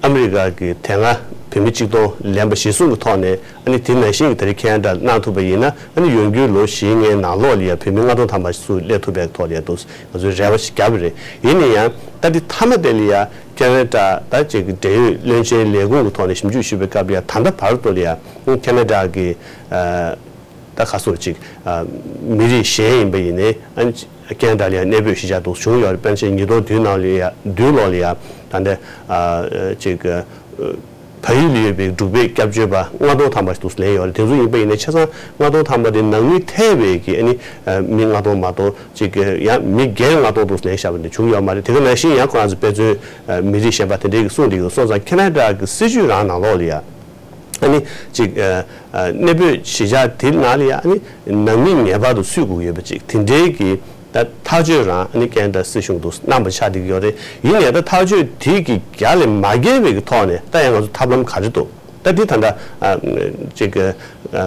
ཨ་མི་རི་ཀ་གི་དེ་སྔ་བོད་མི་གཅིག་སྟོང་ལན་པ་གཞིར་བཟུང་གི་ཐོག་ནས་ཨ་ནི་དེ་ནང་བཞིན་གྱི་ད་རེས་ཁེ་ན་ཌ་གནང་ཐུབ་པ་ཡིན་ན་ཨ་ནི་ཡོང་རྒྱུའི་ལོ་བཞི་ལྔའི་ནང་ལོགས་ལ་ཡ་བོད་མི་ལྔ་སྟོང་ཐམ་པ་ཞིག་ཚུར་སླེབས་ཐུབ་པའི་ཐོག་ལ་ཡ་འདུག་ང་ཚོས་རེ་བ་ཞིག་བརྒྱབ་པ་རེད། ཡིན་ན་ཡང་ད་འདི་མཐའ་མ་དེ་ལ་ཡ་ཁེ་ན་ཌ་ད་ཅིག་འབྲེལ་ཡོད་བློན་ཆེན་ལས་ཁུངས་ཀྱི་ཐོག་ནས་ཞིབ་འཇུག་ཞུས་པའི་སྐབས་ལ་ཡ་ད་ལྟ་བར་དུ་ལ་ཡ་ཁེ་ན་ཌ་གི་ཨ་ད་ཁ་སོར་ཅིག་ཨ་མི་རིགས་གཞན་ཡིན་པ་ཡིན་ནའི་ཨ་ནི་ཁེ་ན་ཌ་ལ་ཡ་གནས་སྤོས་གཞིས་ཆགས་འདུག་བྱུང་ཡོད་རེད། དཔེར་ན་ཆེན་ཉིས་སྟོང་བདུན་ནང་ལ་ཡ་བདུན་ལོ་ལ་ཡ་ད་ལྟ་ཨ་ཅིག་ཨ་བལ་ཡུལ་ལ་ཡོད་པའི་འབྲུག་པའི་སྐྱབས་བཅོལ་བ་ལྔ་སྟོང་ཐམ་པ་ཞིག་འདུག་ལེན་ཡོད་རེད། དེ་ཚོ་ཡིན་པ་ཡིན་ནའི་ཆ་ཚང་ལྔ་སྟོང་ཐམ་པ་དེ་ནང་མི་ཐེ་བའི་གི་ཨ་ནི་ཨ་མི་ལྔ་སྟོང་མ་གཏོགས་ཅིག་ཡང་མི་སྒེར་ལྔ་སྟོང་འདུག་ལེན་བཞག་པ་འདི་བྱུང་ཡོད་མ་རེད། དེ་ག་ནང་བཞིན་ཡང་ཁོ་རང་ཚོ་དཔེ་མཚོན་ཨ་མི་རིགས་གཞན་པ་དེ་འདྲའི་གི་གསུངས་འདི་གི་སོང་ཙང་ཁེ་ན་ཌ་གི་སྲིད་བྱུས་རང་ནང་ལོགས་ལ་ཡ་ཨ་ནི་ཅིག་ཨ་ཨ་གནས་སྤོས་གཞིས་ཆགས་དེ་ནང་ལ་ཡ་ཨ་ནི་ནང་མི་ངེས་པར་དུ་ཚུད་དགོས་ཡོད་པ་ཅིག་དེ་འདྲའི་གི་ད་ཐག་གཅོད་རང་ཨ་ནི་ཁེ་ན་ཌ་སྲིད་གཞུང་དུ་གནང་པ་ཆགས་བསྡད་ཀྱི་ཡོད་རེད། ཡིན་ནའི་ད་ཐག་གཅོད་དེ་གི་རྒྱ་ལས་མ་བརྒལ་བའི་གི་ཐོག་ནས་ད་ཡང་ང་ཚོ་ཐབས་ལམ་ག་རེ་འདུག་ད་འདི་ད་ལྟ་ཨ་ཅིག་ཨ་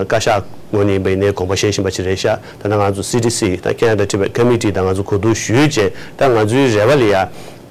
བཀའ་ཤག་ངོས་ནས་ཡིན་པ་ཡིན་ནའི་དགོངས་པ་བཞེས་བཞིན་པ་ཅིག་རེད་ཤག་ད་ལྟ་ང་ཚོ་སི་ཊི་སི་ད་ཁེ་ན་ཌ་ཊི་བེཊ་ཀོ་མི་ཊི་དང་ང་ཚོ་གོ་བསྡུར་ཞུས་བྱས་ད་ང་ཚོའི་རེ་བ་ལ་ཡ་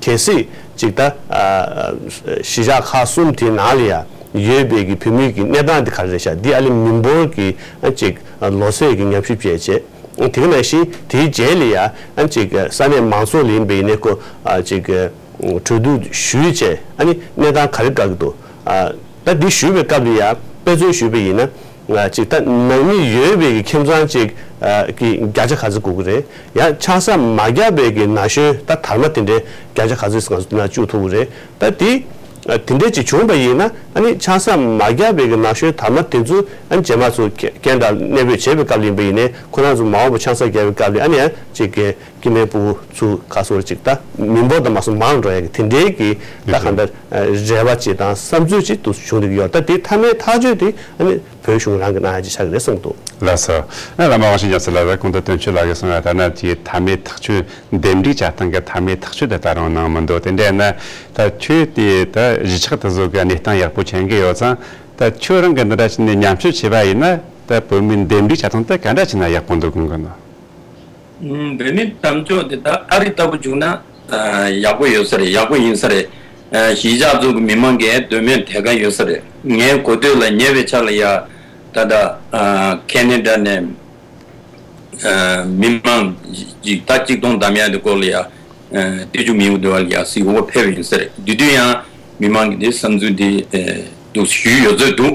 གལ་སྲིད་ཅིག་ད་ཨ་གཞིས་ཆགས་ཁག་གསུམ་དེའི་ནང་ལ་ཡ་ཡོད་པའི་གི་བོད་མིའི་གི་གནས་སྟངས་དེ་ག་རེ་རེད་ཤག་འདི་ཨ་ལི་མི་འབོར་གི་ཨ་ཅིག་ཨ་ལོ་ཚད་གི་མཉམ་ཞིབ་བྱས་བྱས། དེ་ག་ནང་བཞིན་དེའི་རྗེས་ལ་ཡ་ཨ་ཅིག་ས་གནས་མང་ཚོགས་ལ་ཡིན་པ་ཡིན་ནའི་ཁོ་ཨ་ཅིག་གྲོས་བསྡུར་ཞུས་བྱས་ཨ་ནི་གནས་སྟངས་ག་རེ་འགག་གི་འདུག་ཨ་ད་འདི་ཞུས་པའི་སྐབས་ལ་ཡ་དཔེ་མཚོན་ཞུས་པ་ཡིན་ན་ཨ་ཅིག་ད་ནང་མི་ཡོད་པའི་གི་ཁྱིམ་ཚང་ཅིག་ཨ་གི་བརྒྱ་ཆ་ག་ཚོད་དགོས་ཀྱི་རེད། ཡང་ཆང་ས་མ་བརྒྱབ་པའི་གི་ན་གཞོན་ད་དར་མ་དེ་འདྲའི་བརྒྱ་ཆ་ག་ཚོད་ང་ཚོ་འདི་ན་བཅུག་ཐུབ་ཀྱི་རེད། ད་དེ་ཨ་དེ་འདྲས་ཅིག་བྱུང་བ་ཡིན་ན་ཨ་ནི་ཆང་ས་མ་བརྒྱབ་པའི་གི་ན་གཞོན་དར་མ་དེ་ཚོ་ཨ་ནི་རྗེས་མ་ཚོ་ཁེ་ཁེ་ན་ཌ་གནས་སྤོས་བྱས་པའི་སྐབས་ལ་ཡིན་པ་ཡིན་ནའི་ཁོ་རང་ཚོ་མ་འོངས་པ་ཆང་ས་བརྒྱབ་པའི་སྐབས་ལ་ཨ་ནི་ཨ་ཅིག་གི་སྐྱེ་དམན་ཕྲུ་གུ་ཚོ་ག་སོར་ཅིག་ད་མི་འབོར་དང་མ་སོང་མང་འགྲོ་ཡ་གི་དེ་འདྲའི་གི་ད་གང་ལྟར་རེ་བ་ཅིག་དང་བསམ་ཚུལ་ཅིག་ཏུ་བྱུང་བསྡད་ཀྱི་ཡོད། ད་དེ་མཐའ་མའི་ཐག་གཅོད་དེ་ཨ་ནི་བོད་གཞུང་རང་གི་གནང་ཡ་ཅིག་ཆགས་ཀྱི་རེད་བསམ་གྱི་འདུག་ལགས་སོ། ཨ་བླ་མ་དབང་ཕྱུག་རྒྱ་མཚོ་ལགས་ཀྱིས་གོང་དུ་དོན་གཅོད་ལགས་ཀྱིས་གསུངས་པ་ལྟར་ན་དེའི་མཐའ་མའི་ཐག་གཅོད་འདེམས་སྒྲུག་བྱ་སྟངས་ཀྱི་མཐའ་མའི་ཐག་གཅོད་དེ་ད་རུང་གནང་མི་འདུག་དེ་འདྲ་ཡིན་ན་ད་ཁྱོད་དེ་ད་གཞིས་ཆགས་དེ་ཚོ་གི་གནས་སྟངས་ཡག་པོ་མཁྱེན་གྱི་ཡོད་ཙང་ད་ཁྱོད་རང་གི་འདི་འདྲ་བྱས་ནས་མཉམ་སྤྱོད་བྱས་པ་ཡིན་ན་ད་བོད་མིའི་འདེམས་སྒྲུག་བྱ་སྟངས་དེ་ག་འདྲ་བྱས་ན་ཡག་པོ་འདུག་དགོངས་ཀྱི་འདུག་ཨུམ། བོད་མིའི་དམ་བཅའ་དེ་ད་ཨ་རི་ལྟ་བུ་བྱུང་ན་ཨ་ཡག་པོ་ཡོད་ས་རེད། ཡག་པོ་ཡིན་ས་རེད། ཨ་གཞིས་ཆགས་ཚོ་གི་མི་མང་གིས་འདོད་མོས་དེ་ག་ཡོད་ས་རེད། ངའི་གོ་ཐོས་ལ་ཉེ་བའི་ཆར་ལ་ཡ་ད་ལྟ་ཨ་ཁེ་ན་ཌ་ནས་ མི་མང་ཅིག་ད་གཅིག་སྟོང་བདམས་ཡ་དེ་སྐོར་ལ་ཡ་ཏེ་ཅུ་མིའུ་དེ་བ་ལ་ཡ་སི་འོ་ཕེབས་ཡིན་ཟེར། དེ་དུས་ཡང་མི་མང་གི་དེ་བསམ་ཚུལ་དེ་འདུག་ཞུས་ཡོད་ཚོད་འདུག་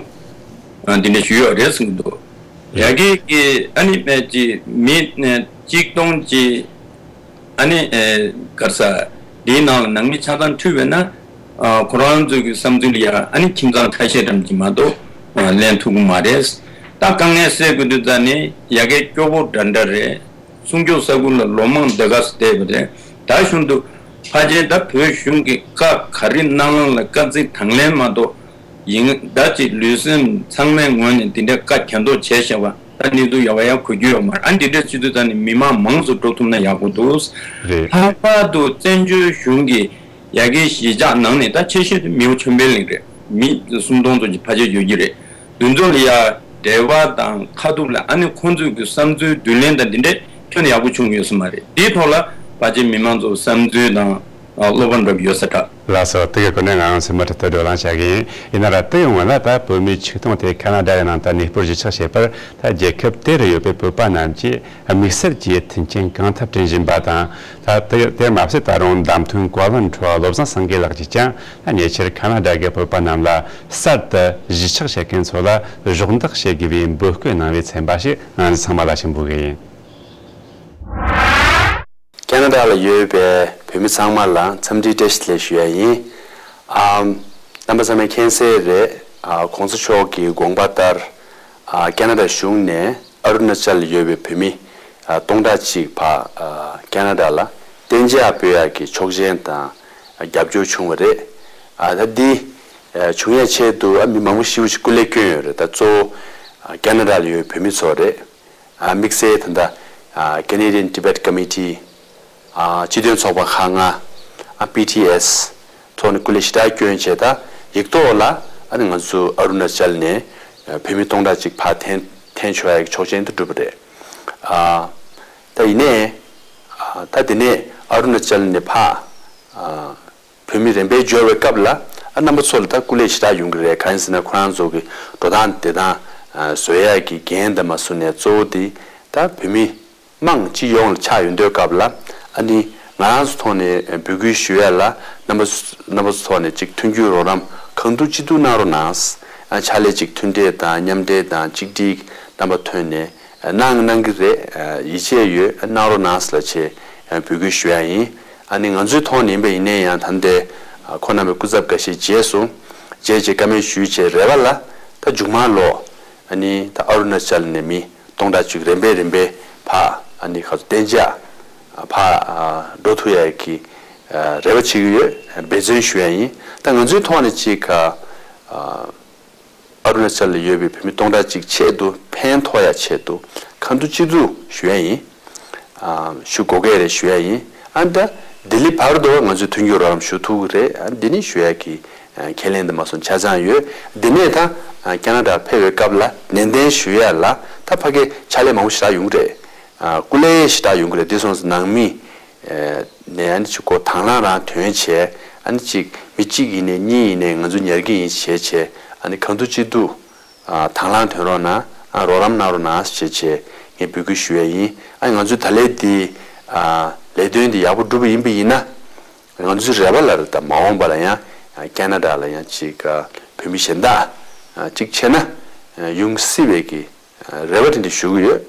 འདི་འདྲ་ཞུས་ཡོད་རེད་གསུངས་འདུག་ཡ་གི་གི་ཨ་ནི་མེད་ཅིག་མི་གཅིག་སྟོང་ཅིག་ཨ་ནི་གར་ས་དེའི་ནང་ལ་ནང་མི་ཆ་ཚང་འཁྲུལ་བས་ན། ཁོ་རང་ཚོའི་གི་བསམ་ཚུལ་ལ་ཡ་ཨ་ནི་ཁྱིམ་ཚང་ཁ་ཤས་ཙམ་གྱིས་མ་གཏོགས་ལེན་ཐུབ་ཀྱི་མ་རེད། ད་དཀའ་ངལ་སེལ་དགོས་དུས་ཙ་ནི་ཡ་གི་སྐྱོ་པོ་འདྲ་འདྲ་རེད། སྲུང་སྐྱོབ་ས་ཁུལ་ལ་ལོ་མང་སྡོད་ག་སུ་བསྡད་པ་རེད། ད་གཞུང་དུ་ཕལ་ཆེར་ད་བོད་གཞུང་གི་བཀའ་ག་རེ་གནང་ལ་བཀའ་བརྩི་དང་ལེན་མ་གཏོགས་ཡིན་ད་ཅིག་ལུས་སེམས་ཚང་མའི་ངོས་ནས་འདི་འདྲ་བཀའ་གྱ་མདོ་བྱས་བཞག་པ་ད་གནས་ཚུལ་ཡག་པ་ཡག་གོ་རྒྱུ་ཡོད་མ་རེད། ཨ་འདི་འདྲ་བྱེད་དུས་ད་ནི་མི་མང་མང་ཙམ་འགྲོ་ཐུབ་ན་ཡག་པོ་འདུག་རེད། ལྷག་པར་དུ་བཙན་བྱོལ་གཞུང་གི་ཡ་གི་གཞིས་ཆགས་ནང་ནས་ད་ཆེ་ཤོས་དེ་མིའུ་ཆོས་འཕེལ་གླིང་རེད། མི་སུམ་སྟོང་ཙམ་གྱི་ཕལ་ཆེར་ཡོད་ཀྱི་རེད། འདི་ཚོ་ལ་ཡ་འབྲེལ་བ་དང་ཁ་ཐུག་ལ་ཨ་ནི་ཁོང་ཚོའི་གི་བསམ་ཚུལ་བསྡུ་ལེན་དང་འདི་འདྲས་ཁྱོན་ནས་ཡག་པོ་བྱུང་ཡོད་ས་མ་རེད། དེའི་ཐོག་ལ་ཕལ་ཆེར་མི་མང་ཚོ་བསམ་ཚུལ་དང་བློ་ཕམ་འདྲ་པོ་ཡོད་ས་འདྲ། ལགས་སོ། དེ་གི་སྐོར་ནས་ང་རང་ཚོས་མུ་མཐུད་དུ་བགྲོ་གླེང་བྱ་གི་ཡིན། ཡིན་ན་ར་དེ་ཡི་སྔོན་ལ་ད་བོད་མིའི་ཆིག་སྟོང་དེ་ཁ་ན་ཌ་ཡི་ནང་དུ་གནས་སྤོར་གཞིས་ཆགས་བྱས་པར་ད་རྒྱལ་ཁབ་དེ་རུ་ཡོད་པའི་བོད་པ་རྣམས་ཀྱིས་དམིགས་བསལ་གྱིས་མཐུན་རྐྱེན་གང་ཐུབ་བསྐྲུན་བཞིན་པ་དང་། ད་དེ་དེར་མ་ཟད་ད་རུང་བདམས་ཐོན་བཀའ་བློན་ཁྲི་བ་བློ་བཟང་སེང་གེ་ལགས་ཀྱིས་ཀྱང་ཉེ་ཆར་ཁ་ན་ཌ་གི་བོད་པ་རྣམས་ལ་གསར་དུ་གཞིས་ཆགས་བྱེད་མཁན་ཚོ་ལ་གཞོགས་འདེགས་བྱེད་དགོས་པའི་འབོད་སྐུལ་གནང་བའི་ཚན་པ་ཞིག་ང་ཚོ་ཚང་མ་ལ་ཞིག་འབུལ་གི་ཡིན། ཁ་ན་ཌ་ལ་ཡོད་པའི་བོད་མི་ཚང་མ་ལ་འཚམས་འདྲི་བཀྲ་ཤིས་བདེ་ལེགས་ཞུ་ཡ་ཡིན། ཨམ། རྣམ་པ་ཚང་མས་མཁྱེན་གསལ་རེད། ཨ། ༸གོང་ས་མཆོག་གི་དགོངས་པ་ལྟར། ཨ། ཁ་ན་ཌ་གཞུང་ནས་ཨ་རུ་ན་ཅལ་ལ་ཡོད་པའི་བོད་མི། ཨ། སྟོང་ཕྲག་གཅིག་ཕར། ཨ། ཁ་ན་ཌ་ལ་གཏན་འཇགས་སྤོ་ཡག་གི་ཆོག་མཆན་དང་། ཨ། རྒྱབ་སྐྱོར་བྱུང་བ་རེད། ཨ། ད་འདི། ཨ། བྱུང་ཡ་ཆེད་དུ། ཨ། མི་མང་པོ་ཞེ་པོ་ཅིག་སྐུ་ལས་བསྐྱོན་ཡོད་རེད། ད་གཙོ་བོ། ཨ། ཁ་ན་ཌ་ལ་ཡོད་པའི་བོད་མི་ཚོ་རེད། ཨ། དམིགས་བསལ་ད་ལྟ། ཨ། Canadian Tibet Committee། ཨ། སྤྱི་མཐུན་ཚོགས་པ་ཁག་ལྔ། ཨ། པི་ཊི་ཨེས་ཚོ་ནས་སྐུ་ལས་ཞེ་དྲག་བསྐྱོན་བྱས། ད་ཡིག་ཐོག་ལ་ཨ་ནི་ང་ཚོ་ཨ་རུ་ན་ཅལ་ནས་བོད་མི་སྟོང་ཕྲག་གཅིག་ཕར་འཐེན་འཐེན་ཆོག་ཡ་གི་ཆོག་མཆན་དེ་བསྒྲུབས་པ་རེད། ཨ། ད་ཡིན་ནའི། ཨ། ད་དེ་ནས་ཨ་རུ་ན་ཅལ་ནས་ཕར། ཨ། བོད་མི་རིམ་པས་འབྱོར་བའི་སྐབས་ལ། ཨ། རྣམ་པ་ཚོ་ལ་ད་སྐུ་ལས་ཞེ་དྲག་ཡོང་གི་རེད། གང་ཡིན་ཟེར་ན་ཁོ་རང་ཚོ་གི་འགྲོ་སྟངས་བསྡད་སྟངས། ཨ། བཟོ་ཡག་གི་འགན་དང་མ་བཟུང་ནས་གཙོ་བོ་དེ་ད་བོད་མི་དམངས་སྤྱི་ཡོངས་ལ་ཆགས་ཡོང་དུས་སྐབས་ལ། ཨ་ནི་ང་རང་ཚོ་ཐོག་ནས་འབོད་སྐུལ་ཞུ་ཡ་ལ། རྣམ་པ་རྣམ་པ་ཚོ་ཐོག་ནས་ཅིག་མཐུན་འགྱུར་རོགས་རམ་གང་ཐུབ་ཅི་ཐུབ་གནང་རོགས་གནང་། ཨ། ཕྱག་ལས་ཅིག་མཐུན་འབྲེལ་དང་མཉམ་འབྲེལ་དང་གཅིག་སྒྲིལ་རྣམ་པ་ཐོག་ནས། ཨ། གནང་གནང་གི་རེད། ཨ། ཡིད་ཆེས་ཡོད། ཨ། གནང་རོགས་གནང་ཟེར་ལ་ཆེད། ཨ། འབོད་སྐུལ་ཞུ་ཡ་ཡིན། ཨ་ནི་ང་ཚོའི་ཐོག་ནས་ཡིན་པ་ཡིན་ནའི་ཡང་། ད་ལྟའི་ཁོང་རྣམ་པའི་སྐུ་ཚབ་འགའ་ཤས་མཇལ་སོང་། མཇལ་རྗེས་བཀའ་མོལ་ཞུས་རྗེས་རེ་བ་ལ། ད་མཇུག་མ་ལོ། ཨ་ནི་ད་ཨ་རུ་ན་ཅལ་ནས་མི་སྟོང་ཕྲག་གཅིག་རིམ་པས་རིམ་པས་ཕར། ཨ་ནི་ཁ་ཚོ་གཏན་འཇགས་ཕར། ཨ། འགྲོ་ཐུབ་ཡ་གི། ཨ། རེ་བ་བྱེད་ཀྱི་ཡོད། འབད་བརྩོན་ཞུ་ཡ་ཡིན། ད་ང་ཚོའི་ཐོག་ནས་ཅིག་ཨ། ཨ་རུ་ན་ཅལ་ལ་ཡོད་པའི་བོད་མི་སྟོང་ཕྲག་གཅིག་ཆེད་དུ་ཕན་ཐོགས་ཡ་ཆེད་དུ་གང་ཐུབ་ཅི་ཐུབ་ཞུ་ཡ་ཡིན། ཨ། ཞུ་དགོས་གལ་རེད་ཞུ་ཡ་ཡིན། ཨ། ད་ལྡི་ལི་བར་དུ་ང་ཚོས་མཐུན་འགྱུར་རོགས་རམ་ཞུ་ཐུབ་ཀྱི་རེད། ཨ། འདི་ནི་ཞུ་ཡ་གི། ཨ། ཁས་ལེན་དུ་མ་སོང་ཆ་ཚང་ཡོད། འདི་ནས་ད། ཨ། ཁ་ན་ཌ་ཕེབས་པའི་སྐབས་ལ་ནན་ཏན་ཞུ་ཡ་ལ་ད་ཕ་གི་ཕྱག་ལས་མང་པོ་ཞེ་དྲག་ཡོང་གི་རེད། ཨ། སྐུ་ལས་ཞེ་དྲག་ཡོང་གི་རེད། དེ་སོང་ཙང་ནང་མི། ཨ། ནས་ཨ་ནི་ཅིག་ཁོ་དང་བླངས་རང་ཐོན་བྱས། ཨ་ནི་ཅིག་མི་གཅིག་ཡིན་ནའི་གཉིས་ཡིན་ནའི་ང་ཚོ་ཉར་གི་ཡིན་བྱས་བྱས། ཨ་ནི་གང་ཐུབ་ཅི་ཐུབ། ཨ། དང་བླངས་ཐོན་རོགས་གནང་། ཨ། རོགས་རམ་གནང་རོགས་གནང་ཞེས་བྱས་ངས་འབོད་སྐུལ་ཞུ་ཡ་ཡིན། ཨ། ང་ཚོའི་ད་ལན་འདི། ཨ། ལས་དོན་འདི་ཡག་པོ་འགྲུབ་པ་ཡིན་པ་ཡིན་ན། ང་ཚོའི་རེ་བ་ལ་རེད། ད་མ་འོངས་པ་ལ་ཡང་ཁ་ན་ཌ་ལ་ཡང་ཅིག་བོད་མི་གཞན་དག་ཅིག་བྱས་ན་ཡོང་སྲིད་པའི་གི་རེ་བ་དེ་འདྲ་ཞུ་གི་ཡོད།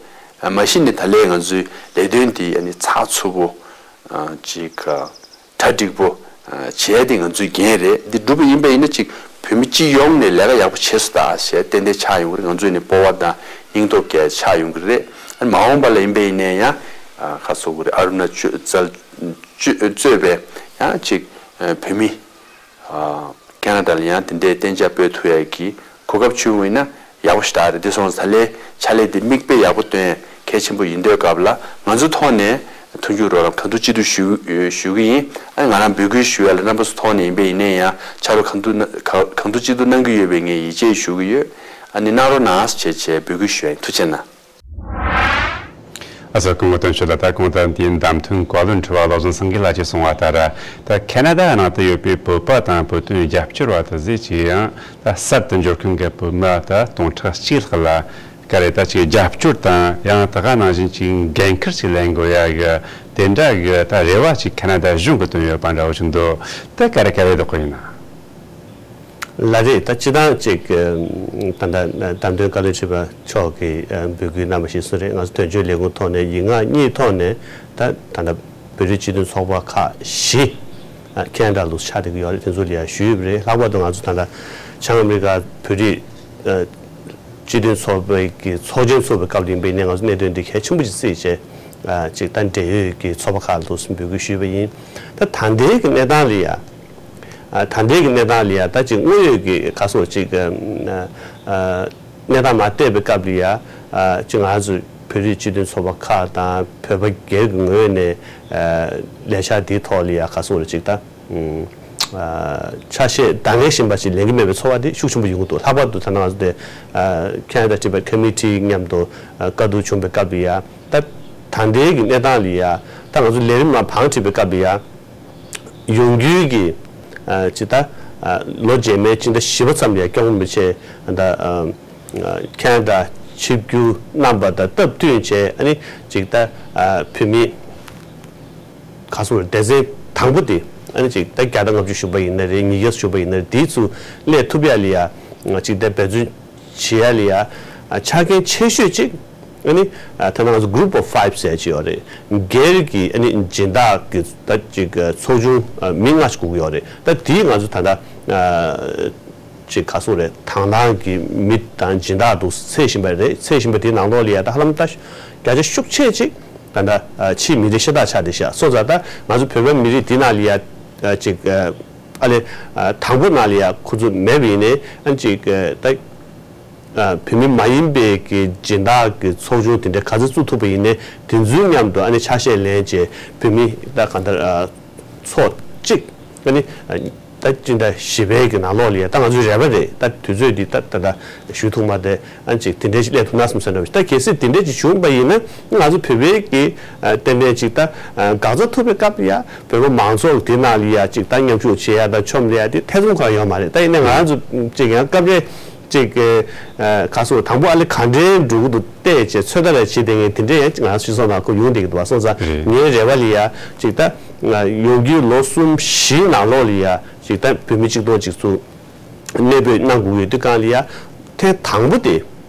མ་གཞི་ནས་ད་ལན་ང་ཚོའི་ལས་དོན་འདི་ཨ་ནི་ཚགས་ཚུད་པོ། ཨ། ཅིག་གྲ་འགྲིག་པོ། ཨ། བྱས་ཏེ་ང་ཚོའི་འགན་རེད། འདི་འགྲུབ་པ་ཡིན་པ་ཡིན་ན་ཅིག་བོད་མི་སྤྱི་ཡོངས་ནས་ལས་ཀ་ཡག་པོ་བྱས་སོང་ད་ཞེས་ཏན་ཏན་ཆགས་ཡོང་གི་རེད། ང་ཚོའི་ནས་སྤོབས་པ་དང་སྙིང་སྟོབས་རྒྱས་ཆགས་ཡོང་གི་རེད། ཨ་ནི་མ་འོངས་པ་ལ་ཡིན་པ་ཡིན་ནའི་ཡང་། ཨ། ཁ་སོ་གི་རེད། ཨ་རུ་ན་ཅལ་གཙོས་པའི་ཡང་ཅིག་བོད་མི། ཨ། ཁ་ན་ཌ་ལ་ཡང་དེ་འདྲའི་གཏན་འཇགས་སྤོ་ཐུབ་ཡ་གི་གོ་སྐབས་བྱུང་བ་ཡིན་ན་ཡག་པོ་ཞེ་དྲག་རེད། དེ་སོང་ཙང་ད་ལན་ཕྱག་ལས་འདི་མིག་དཔེ་ཡག་པོ་སྟོན་གལ་ཆེན་པོ་ཡིན་དུས་སྐབས་ལ་ང་ཚོའི་ཐོག་ནས་མཐུན་འགྱུར་རོགས་རམ་གང་ཐུབ་ཅི་ཐུབ་ཞུ་ཞུ་གི་ཡིན། ཨ། ང་རང་འབོད་སྐུལ་ཞུ་ཡ་ལ་རྣམ་པ་ཚོའི་ཐོག་ནས་ཡིན་པ་ཡིན་ནའི་ཡང་ཕྱག་རོགས་གང་ཐུབ་གང་ཐུབ་ཅི་ཐུབ་གནང་གི་ཡོད་པའི་ངས་ཡིད་ཆེས་ཞུ་གི་ཡོད། ཨ་ནི་གནང་རོགས་གནང་ཞེས་བྱས་འབོད་སྐུལ་ཞུ་ཡ་ཡིན། ཐུགས་རྗེ་གནང་། ཨ་ཙི། སྐུ་ངོ་དོན་གཅོད་ལགས། ད་གོང་དུ་འདིའི་བདམས་ཐོན་བཀའ་བློན་ཁྲི་པ་བློ་བཟང་སེང་གེ་ལགས་ཀྱིས་གསུངས་པ་ལྟར། ད་ཁ་ན་ཌ་ནང་དུ་ཡོད་པའི་བོད་པ་དང་བོད་དོན་རྒྱབ་སྐྱོར་བ་དེ་ཚོས་ཅིག་ཡང་ད་གསར་དུ་འབྱོར་མཁན་གྱི་བོད་མི་ད་སྟོང་ཕྲག་གཅིག་ལྷག་ལ་ ག་རེ་ད་ཅིག་རྒྱབ་སྐྱོར་དང་ཡང་ད་ག་ནང་བཞིན་ཅིག་འགན་ཁུར་ཅིག་ལེན་དགོས་ཡ་གི་དེ་འདྲ་གི་ད་རེ་བ་ཅིག་ཁ་ན་ཌ་གཞུང་གི་བཏོན་ཡོད་པ་འདྲ་བོ་ཞིག་འདུག་ད་ག་རེ་ག་རེ་འདུག་གོ་ཡིན་ན། ལགས་རེད། ད་སྤྱི་བཏང་ཅིག་ད་ལྟ་བདམས་ཐོན་བཀའ་བློན་ཁྲི་པ་མཆོག་གིས་འབོད་སྐུལ་གནང་བ་ཞིག་སོང་རེད། ང་ཚོ་དོན་གཅོད་ལས་ཁུངས་ཐོག་ནས་ཡིག་ངག་གཉིས་ཐོག་ནས་ད་ད་ལྟ་བོད་རིགས་སྤྱི་མཐུན་ཚོགས་པ་ཁག་བཞི་ཁེ་ན་ཌ་ལ་ཆགས་བསྡད་ཀྱི་ཡོད་རེད། དེ་ཚོ་ལ་ཡང་ཞུས་པ་རེད། ལྷག་པར་དུ་ང་ཚོ་ད་ལྟ་བྱང་ཨ་མི་རི་ཀ་བོད་རིགས་སྤྱི་མཐུན་ཚོགས་པའི་གི་ཚོགས་ཆེན་ཚོགས་པའི་སྐབས་ལ་ཡིན་པ་ཡིན་ནའི་ང་ཚོ་གནད་དོན་འདི་གལ་ཆེན་པོ་ཞིག་བརྩིས་བྱས་ཅིག་ད་འབྲེལ་ཡོད་ཀྱི་ཚོགས་པ་ཁག་ལ་འབོད་སྐུལ་ཞུས་པ་ཡིན། ད་ད་ལྟའི་གི་གནས་སྟངས་ལ་ཡང་ད་ལྟའི་གི་གནས་སྟངས་ལ་ཡང་ད་ཅིག་དངོས་ཡོད་ཀྱི་ག་སོགས་ཅིག་གནས་སྟངས་མར་བལྟས་པའི་སྐབས་ལ་ཡང་ཅིག་ང་ཚོ་བོད་རིགས་སྤྱི་མཐུན་ཚོགས་པ་ཁག་དང་བོད་པ་སྒེར་གྱི་ངོས་ནས་ལས་འཆར་འདིའི་ཐོག་ལ་ཡང་ག་སོགས་ལ་ཅིག་ད་ཆ་ཤས་འདང་ངེས་བཞིན་པ་ཞིག་ལེན་གྱི་མེད་པའི་ཚོར་བ་དེ་ཤུགས་ཆེན་པོ་ཡོང་གི་འདུག་ལྷག་པར་དུ་ད་ནང་ང་ཚོ་དེ་ཁེ་ན་ཌ་ཊི་བེཊ་ཁོ་མི་ཊི་མཉམ་དུ་བཀའ་བསྡུར་བྱུང་བའི་སྐབས་ལ་ཡང་ད་ད་ལྟའི་གི་གནས་སྟངས་ལ་ཡང་ད་ང་ཚོ་ལས་རིམ་ནང་བང་བསྒྲིགས་པའི་སྐབས་ལ་ཡང་ཡོང་རྒྱུའི་གི་ཅིག་ད་ལོ་རྗེས་མའི་སྤྱི་ཟླ་བཞི་པ་ཙམ་ལ་ཡང་སྐྱབས་མགོན་རིན་པོ་ཆེ་ད་ཁེ་ན་ཌ་ཆིབས་བསྒྱུར་གནང་པ་དང་སྟབས་བསྟུན་བྱས་ཨ་ནི་ཅིག་ད་བོད་མི་ག་སོགས་སྡེ་ཚན་དང་པོ་དེ་ཨ་ནི་ཅིག་ད་བརྒྱ་དང་ལྔ་བཅུ་ཞུགས་པ་ཡིན་ན་རེད། ཉིས་བརྒྱ་ཞུགས་པ་ཡིན་ན་རེད། དེའི་ཚུར་སླེབས་ཐུབ་ཡ་ལ་ཡ་ཅིག་ད་འབད་བརྩོན་བྱེད་ཡ་ལ་ཡ་ཆ་རྐྱེན་ཆེ་ཤོས་ཅིག་ཨ་ནི་ད་ལྟ་ང་ཚོ་group of five་ཟེར་གྱི་ཡོད་རེད། སྒེར་གྱི་ཨ་ནི་སྦྱིན་བདག་གི་ད་ཅིག་ཚོགས་ཆུང་མི་ལྔ་ཞིག་དགོས་ཀྱི་ཡོད་རེད། ད་དེ་ང་ཚོ་ད་ལྟ་ཅིག་ག་སོགས་རེད། དང་བླངས་ཀྱི་མི་དང་སྦྱིན་བདག་འདུག་འཚོལ་བཞིན་པ་རེད། འཚོལ་བཞིན་པ་དེའི་ནང་ལོགས་ལ་ཡ་ད་ཧ་ལམ་ད་བརྒྱ་ཆ་ཤུགས་ཆེ་ཅིག་ད་ལྟ་ཕྱིའི་མི་སྡེ་ཤ་སྟག་ཆགས་བསྡད་ཤག་སོང་ཙང་ད་ང་ཚོ་བོད་པའི་མི་རིགས་འདི་ནང་ལ་ཡ་ཅིག་ཨ་ལེ་དང་པོ་ནང་ལ་ཡ་ཁོ་ཚོ་མེད་པ་ཡིན་ནའི་ཨ་ཅིག་ད་བོད་མི་མ་ཡིན་པའི་གི་སྦྱིན་བདག་གི་ཚོགས་ཆུང་དེ་འདྲ་ག་ཚོད་བཙུགས་ཐུབ་པ་ཡིན་ནའི་དེ་ཚོའི་མཉམ་དུ་ཨ་ནི་ཆ་ཤས་ལེན་བྱས་བོད་མི་ད་གང་ལྟར་ཚོགས་གཅིག་ཨ་ནི་ད་སྤྱི་ཟླ་བཞི་པའི་གི་ནང་ལོགས་ལ་ཡ་ད་ང་ཚོའི་རེ་བ་རེད། ད་དུས་ཚོད་འདི་ད་ད་ད་ཞུ་ཐུབ་མ་དེ་ཨ་ཅིག་དེ་འདྲའི་ཞིག་སླེབས་ཐུབ་ན་བསམ་བསམ་འདྲ་བ་ཞིག་ད་གལ་སྲིད་དེ་འདྲའི་ཅིག་བྱུང་པ་ཡིན་ན་ང་ཚོ་བོད་པའི་གི་ཏན་ཏན་ཅིག་ད་འགག་རྩ་ཐུག་པའི་སྐབས་ལ་ཡ་བོད་པ་མང་ཚོགས་དེ་ནང་ལ་ཡ་ཅིག་ད་མཉམ་ཞུགས་བྱེད་ཡ་ད་མཆོམ་ལ་ཡ་དེ་ཐེ་ཚོམ་གང་ཡོད་མ་རེད། ད་ཡིན་ན་ང་ཚོ་ཅིག་ཡང་སྐབས་རེ་ཅིག་ག་སོགས་དང་པོ་ཨ་ལེ་ག་འདྲའི་འགྲོ་གི་འདུག་བལྟས་བྱས་ཚོད་ལྟ་རེ་བྱེད་བསྡད་མཁན་དེ་འདྲས་ཡང་ང་ཚོ་སྤྱི་ཚོགས་ནང་ཁོ་ཡོང་བསྡད་ཀྱི་འདུག་བ། སོང་ཙང་ངའི་རེ་བ་ལ་ཡ་ཅིག་ད་ཡོང་རྒྱུའི་ལོ་གསུམ་བཞིའི་ནང་ལོགས་ལ་ཡ་ཅིག་ད་བོད་མི་གཅིག་སྟོང་གཅིག་ཚུར་གནས་སྤོས་གནང་དགོས་ཡོད་དུས་གང་ལ་ཡ་ཐེངས་དང་པོ་དེ་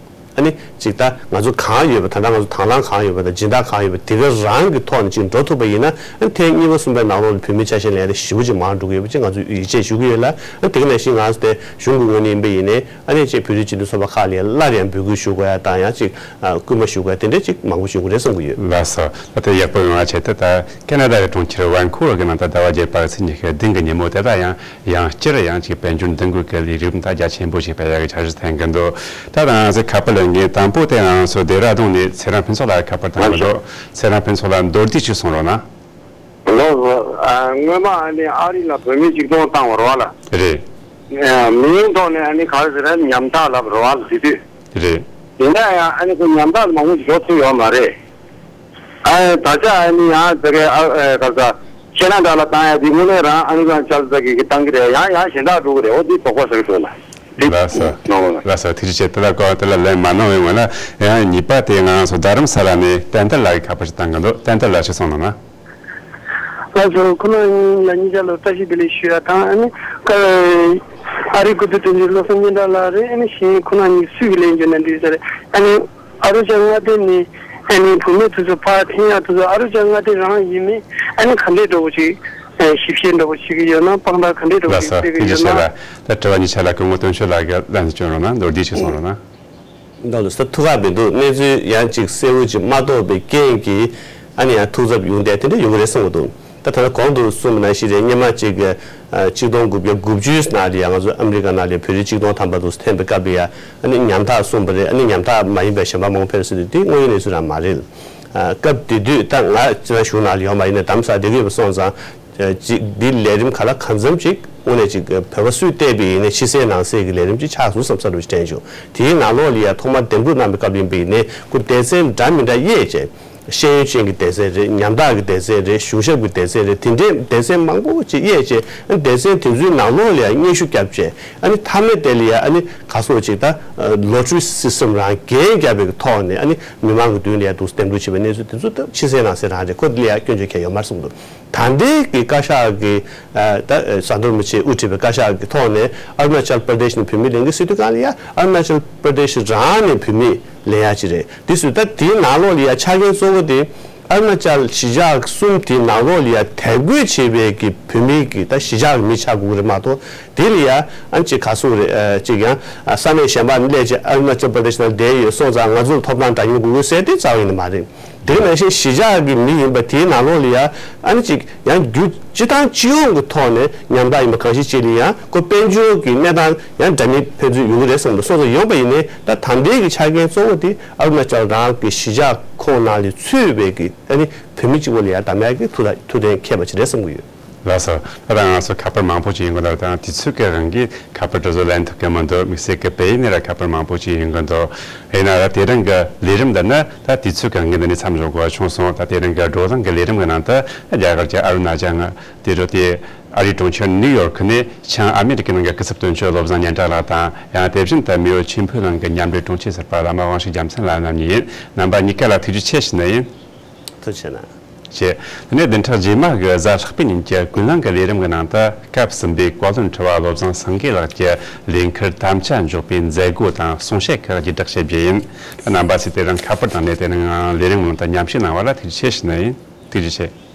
ཨ་ནི་ཅིག་ད་ང་ཚོ་གང་ཡོད་པ་ད་ལྟ་ང་ཚོ་དང་བླངས་གང་ཡོད་པ་དང་སྦྱིན་བདག་གང་ཡོད་པ་དེ་ག་རང་གི་ཐོག་ནས་ཅིག་འགྲོ་ཐུབ་པ་ཡིན་ན་ཨ་ནི་ཐེངས་གཉིས་པ་གསུམ་པའི་ནང་ལོགས་ལ་བོད་མི་ཆ་ཤས་ལེན་ཡ་དེ་ཞེ་པོ་ཅིག་མང་འགྲོ་གི་ཡོད་པ་ཅིག་ང་ཚོ་ཡིད་ཆེས་ཞུ་གི་ཡོད་ལ། ཨ་ནི་དེ་ག་ནང་བཞིན་ང་ཚོ་དེ་གཞུང་གི་ངོས་ནས་ཡིན་པ་ཡིན་ནའི་ཨ་ནི་ཅིག་བོད་རིགས་སྤྱི་མཐུན་ཚོགས་པ་ཁག་ལ་ཡ་སླར་ཡང་འབོད་སྐུལ་ཞུ་དགོས་ཡ་དང་ཡང་ཅིག་སྐུལ་མ་ཞུ་དགོས་ཡ་དེ་འདྲ་ཅིག་མང་པོ་ཞིག་ཡོང་གི་རེད་བསམ་གི་ཡོད། ལགས་སོ། ད་ལྟ་ཡག་པོ་ཡོང་བ་བྱས་ཏེ་ད་ཁེ་ན་ཌ་གི་གྲོང་ཁྱེར་ཝན་ཁུ་ཝར་གི་ནང་ད་ཟླ་བ་བརྒྱད་པ་གི་ཚེས་ཉི་ཤུ་བདུན་གི་ཉིན་མོ་དེ་ད་ཡང་ཡང་བསྐྱར་ཡང་ཅིག་དཔལ་འབྱོར་འདུ་འགོད་ཀྱི་ལས་རིམ་ད་རྒྱ་ཆེན་པོ་ཞིག་སྤེལ་ཡག་གི་འཆར་གཞི་འཐེན་གྱི་འདུག་ད་ང་ཚོས་ཁ་པར་ལེན་མཁན་དང་པོ་དེ་ང་ཚོ་ལྡེ་ར་ལྡུན་ནས་ཚེ་རིང་ཕུན་ཚོགས་ལགས་ཁ་པར་བཏང་གི་འདུག་ཚེ་རིང་ཕུན་ཚོགས་ལགས་མདོར་བསྡུས་ཤིག་གསུང་རོགས་གནང་། ལགས་སོ། ཨ། སྔོན་མ་ཨ་ནི་ཨ་རི་ལ་བོད་མི་གཅིག་སྟོང་བཏང་བ་རེད་བ་ལ། རེད། ཨ། མིང་ཐོག་ནས་ཨ་ནི་ག་རེ་ཟེར་ན་ཉམ་ཐག་ལབ་རེད་བ་ལ་དེ་དུས། རེད། ཡིན་ན་ཡང་ཨ་ནི་ཁོ་ཉམ་ཐག་མང་པོ་ཞིག་འགྲོ་ཐུབ་ཡོད་མ་རེད། ཨ། ད་ཆ་ཨ་ནི་ཡང་ཟེར་གི་ཨ། ཨ། ག་རེ་ཟ། ཁེ་ན་ཌ་ལ་བཏང་ཡ་དེ་དངོས་གནས་རང་ཨ་ནི་ཀང་ཅཱལ་ཟེར་གི་གི་བཏང་གི་རེད། ཡང་ཡང་གཞན་དག་འགྲོ་གི་རེད། འོ་དེ་དོགས་པ་ཟེར་གི་འདུག་ལ། དེ་ལགས་སོ། ནོ་ལགས་སོ། ཐུགས་རྗེ་ཆེ། དེ་ལ་གོ་དེ་ལ་ལན་མ་གནང་བའི་སྔོན་ལ་ཡང་གཉིས་པ་དེ་ང་ཚོ་རྡ་རམ་ས་ལ་ནས་བསྟན་དར་ལགས་ཀྱི་ཁ་པར་ཞིག་བཏང་གི་འདུག་བསྟན་དར་ལགས་ཞིག་གསུང་གནང་ན། ལགས་སོ། ཁོ་རང་ལ་གཉིས་ཆ་ལ་བཀྲ་ཤིས་བདེ་ལེགས་ཞུ་ཡ་དང་ཨ་ནི་ཀ་ཨ་རིའི་སྐུ་ཚབ་དོན་གཅོད་བློ་བཟང་སྙན་གྲགས་ལགས་རེད། ཨ་ནི་གཞན་ཁོ་རང་གཉིས་སུས་ཀྱི་ལན་བརྗོད་ན་འགྲིག་ས་རེད། ཨ་ནི་ཨ་རུ་ཅག་མངའ་སྡེ་ནས་ཨ་ནི་བུད་མེད་དེ་ཚོ་ཕར་འཐེན་ཡག་དེ་ཚོ་ཨ་རུ་ཅག་མངའ་སྡེ་རང་ཡིན་མིན་ཨ་ནི་ག་འདྲས་འདྲ་བོ་ཞིག་ཞིབ་བཤེར་འདྲ་བོ་བྱེད་ཀྱི་ཡོད་ན། དཔང་རྟགས་ག་འདྲས་འདྲ་བོ་ལགས་ཞིག་སོ། བཙལ་གྱི་ཐུགས་རྗེ་ཡོད་ཆེ་ན། ལགས། ད་དྲི་བ་གཉིས་ཆ་ལ་སྐུ་ངོ་དོན་གཅོད་ལགས་ཀྱིས་ལན་བསྐྱོན་རོགས་གནང་། མདོར་བསྡུས་ཤིག་གསུང་རོགས་གནང་། མདོར་ལ་ས་ཐུགས་ཁག་མི་འདུག་གནས་ཚུལ་ཡང་ཅིག་གསལ་བོ་ཅིག་མ་རྟོགས་པའི་རྐྱེན་གྱིས་ཨ་ནི་ཡང་ཐུགས་འཚབ་ཡོང་བསྡད་དེ་འདྲ་ཡོང་གི་རེད་བསམ་གྱི་འདུག་ད་ད་ལྟ་གོང་དུ་གསུངས་པ་ནང་བཞིན་རེད། སྔོན་མ་ཅིག་ཨ། ཆིག་སྟོང་དགུ་བརྒྱ་དགུ་བཅུའི་ནང་ལ་ཡང་ང་ཚོ་ཨ་མི་རི་ཀ་ནང་ལ་བོད་རིགས་ཆིག་སྟོང་ཐམ་པ་འདུག་འཐེན་པའི་སྐབས་ལ་ཡང་ཨ་ནི་ཉམ་ཐག་གསུངས་པ་རེད། ཨ་ནི་ཉམ་ཐག་མ་ཡིན་པའི་གཞན་པ་མང་པོ་ཕེབས་སྲིད་དུས་དེ་དངོས་ཡོད་གནས་ཚུལ་རང་མ་རེད། ཨ། སྐབས་དེ་དུས་ད་ང་ཅི་ན་གཞུང་ནང་ལ་ཡོད་མ་ཡིན་ན་དམ་ས་བསྡད་ཀྱི་ཡོད་པ་སོང་ཙང་། ཅིག་འདི་ལས་རིམ་ག་ལ་གང་འཚམ་ཅིག་དངོས་གནས་ཅིག་བོད་པ་སུས་བལྟས་པ་ཡིན་ནའི་ཕྱི་གསལ་ནང་གསལ་གྱི་ལས་རིམ་ཅིག་ཆགས་སོང་བསམ་ས་རུ་དྲན་བྱུང་། དེའི་ནང་ལོགས་ལ་ཡ་ཐོག་མར་འདེམས་བསྐོ་གནང་བའི་སྐབས་ཡིན་པ་ཡིན་ནའི་ཁོ་སྡེ་ཚན་འདྲ་མི་འདྲ་དབྱེ་བྱས། ཤེས་ཡོན་ཅན་གྱི་སྡེ་ཚན་རེད། ཉམ་ཐག་གི་སྡེ་ཚན་རེད། གཞུང་ཞབས་ཀྱི་སྡེ་ཚན་རེད། དེ་འདྲའི་སྡེ་ཚན་མང་པོ་ཅིག་དབྱེ་བྱས། ཨ་ནི་སྡེ་ཚན་དེ་ཚོའི་ནང་ལོགས་ལ་ཡང་སྙན་ཞུ་བརྒྱབ་བྱས། ཨ་ནི་མཐའ་མའི་དེ་ལ་ཡང་ཨ་ནི་ག་སོགས་ཅིག་ད་ལོ་ཊ་རི་སི་སི་ཊམ་རང་འགན་བརྒྱབ་པའི་ཐོག་ནས་ཨ་ནི་མི་མང་གི་མདུན་ལ་ཡང་འདུག་འདེམས་སྒྲུག་བྱས་པའི་གནས་ཚུལ་དེ་ཚོ་ད་ཕྱི་གསལ་ནང་གསལ་རང་རེད། ཁོ་དེ་ལ་ཡང་སྐྱོན་བརྗོད་གང་ཡང་ཡོད་མ་རེད་བསམ་འདུག་ད་ལྟའི་གི་བཀའ་ཤག་གི་ཨ་ད་ཟམ་གདོང་རིན་པོ་ཆེས་དབུ་ཁྲིད་པའི་བཀའ་ཤག་གི་ཐོག་ནས་ཨ་རུ་ན་ཅལ་པར་དེཤ་ནས་བོད་མི་ལེན་གྱི་སྲིད་དུས་སྒང་ལ་ཡང་ཨ་རུ་ན་ཅལ་པར་དེཤ་རང་ནས་བོད་མི་ལེན་ཡ་ཅིག་རེད། དེ་སུ་ད་དེའི་ནང་ལོགས་ལ་ཡ་ཆ་རྐྱེན་གཙོ་བོ་དེ་ཨ་རུ་ན་ཅལ་གཞིས་ཆགས་གསུམ་དེའི་ནང་ལོགས་ལ་ཡ་དད་གུས་བྱེད་པའི་གི་བོད་མི་གི་ད་གཞིས་ཆགས་ཀྱི་མི་ཆགས་དགོས་ཀྱི་རེད་མ་གཏོགས། དེ་ལ་ཡ་ཨ་ཅིག་ག་སུ་རེད། ཨ་ཅིག་ཡང་ཨ་ས་གནས་གཞན་པ་ནས་སླེབས་བྱས་ཨ་རུ་ན་ཅལ་པར་དེཤ་ནང་བསྡད་ཡོད་སོང་ཙང་ང་ཚོ་ལ་ཐོབ་ཐང་འདྲ་མཉམ་དགོས་ཀྱི་ཟེར་དེ་རྩ་བ་ཉིད་ནས་མ་རེད། དེ་ནང་བཞིན་གཞིས་ཆགས་ཀྱི་མི་ཡིན་པ་དེའི་ནང་ལོགས་ལ་ཡ་ཨ་ནི་ཅིག་ཡང་རྒྱུ་སྤྱི་བཏང་སྤྱི་ཡོངས་ཀྱི་ཐོག་ནས་ཉམ་ཐག་ཡིན་པ་གང་ཞིག་ཅིག་ལ་ཡང་ཁོ་དཔལ་འབྱོར་གྱི་གནས་སྟངས་ཡང་འདྲ་མིན་ཕན་ཚུན་ཡོང་གི་རེད་བསམ་འདུག་སོང་ཙང་ཡོང་པ་ཡིན་ནའི་ད་ད་ལྟའི་གི་ཆ་རྐྱེན་གཙོ་བོ་དེ་ཨ་རུ་ན་ཅལ་རང་གི་གཞིས་ཆགས་ཁོངས་ནང་ལ་ཚུད་པའི་གི་ཨ་ནི་བོད་མི་གཅིག་པོ་ལ་ཡང་གདམ་ཡག་གི་ཐུགས་ཐུགས་གཏན་འཁེལ་བ་ཅིག་རེད་བསམ་གྱི་ཡོད། ལགས་སོ། ད་ལྟ་ང་ཚོ་ཁ་པར་མང་པོ་ཅིག་ཡོང་གི་འདུག་དང་དུས་ཚོད་ཀྱི་དབང་གིས་ཁ་པར་དེ་ཚོ་ལེན་ཐུབ་ཀྱི་མི་འདུག་དམིགས་བསལ་གྱི་བལ་ཡུལ་ནས་ར་ཁ་པར་མང་པོ་ཅིག་ཡོང་གི་འདུག་ཡིན་ན་ར་དེ་རིང་གི་ལས་རིམ་འདི་ནི་ད་དུས་ཚོད་ཀྱི་དབང་གིས་འདི་ནས་མཚམས་འཇོག་དགོས་བྱུང་སོང་། ད་དེ་རིང་གི་བགྲོ་གླེང་གི་ལས་རིམ་གྱི་ནང་དུ་རྒྱ་གར་གྱི་ཨ་རུ་ན་ཅལ་ནས་དེ་རུ་དེ་ཨ་རིའི་གྲོང་ཁྱེར་ནིའུ་ཡོར་ཁི་ནས་བྱང་ཨ་མེ་རི་ཁའི་ནང་གི་སྐུ་ཚབ་དོན་གཅོད་བློ་བཟང་སྙན་གྲགས་ལགས་དང་། ཡང་དེ་བཞིན་དུ་མེའོ་ཆོས་འཕེལ་གླིང་གི་མཉམ་འབྲེལ་དྲུང་ཆེ་ཟུར་པ་བླ་མ་དབང་ཕྱུག་རྒྱལ་མཚན་ལགས་རྣམ་གཉིས་ཡིན། རྣམ་པ་གཉིས་ཀ་ལ་ཐུགས་རྗེ་ཆེ་ཞུ་ནི་ཡིན། ཐུགས་རྗེ་ཆེ་གནང་། ཅེས། དེ་ནས་བདུན་ཕྲག་རྗེས་མ་གི་གཟའ་ལྷག་པའི་ཉིན་གྱི་ཀུན་གླེང་གི་ལས་རིམ་གྱི་ནང་དུ་སྐབས་གསུམ་པའི་བཀའ་བློན་ཁྲི་པ་བློ་བཟང་སེང་གེ་ལགས་ཀྱི་ལས་འཁུར་དམ་བཅའ་འཇོག་པའི་མཛད་སྒོ་དང་གསུང་བཤད་ཁག་བརྒྱུད་བསྒྲགས་བྱེད་རྒྱུ་ཡིན། རྣམ་པ་ཚོས་དེ་རིང་ཁ་པར་དང་ནས་དེ་རིང་ལས་རིམ་ནང་དུ་མཉམ་ཞུགས་གནང་བ་ལ་ཐུགས་རྗེ་ཆེ་ཞུ་ནི་ཡིན། ཐུགས་རྗེ་ཆེ།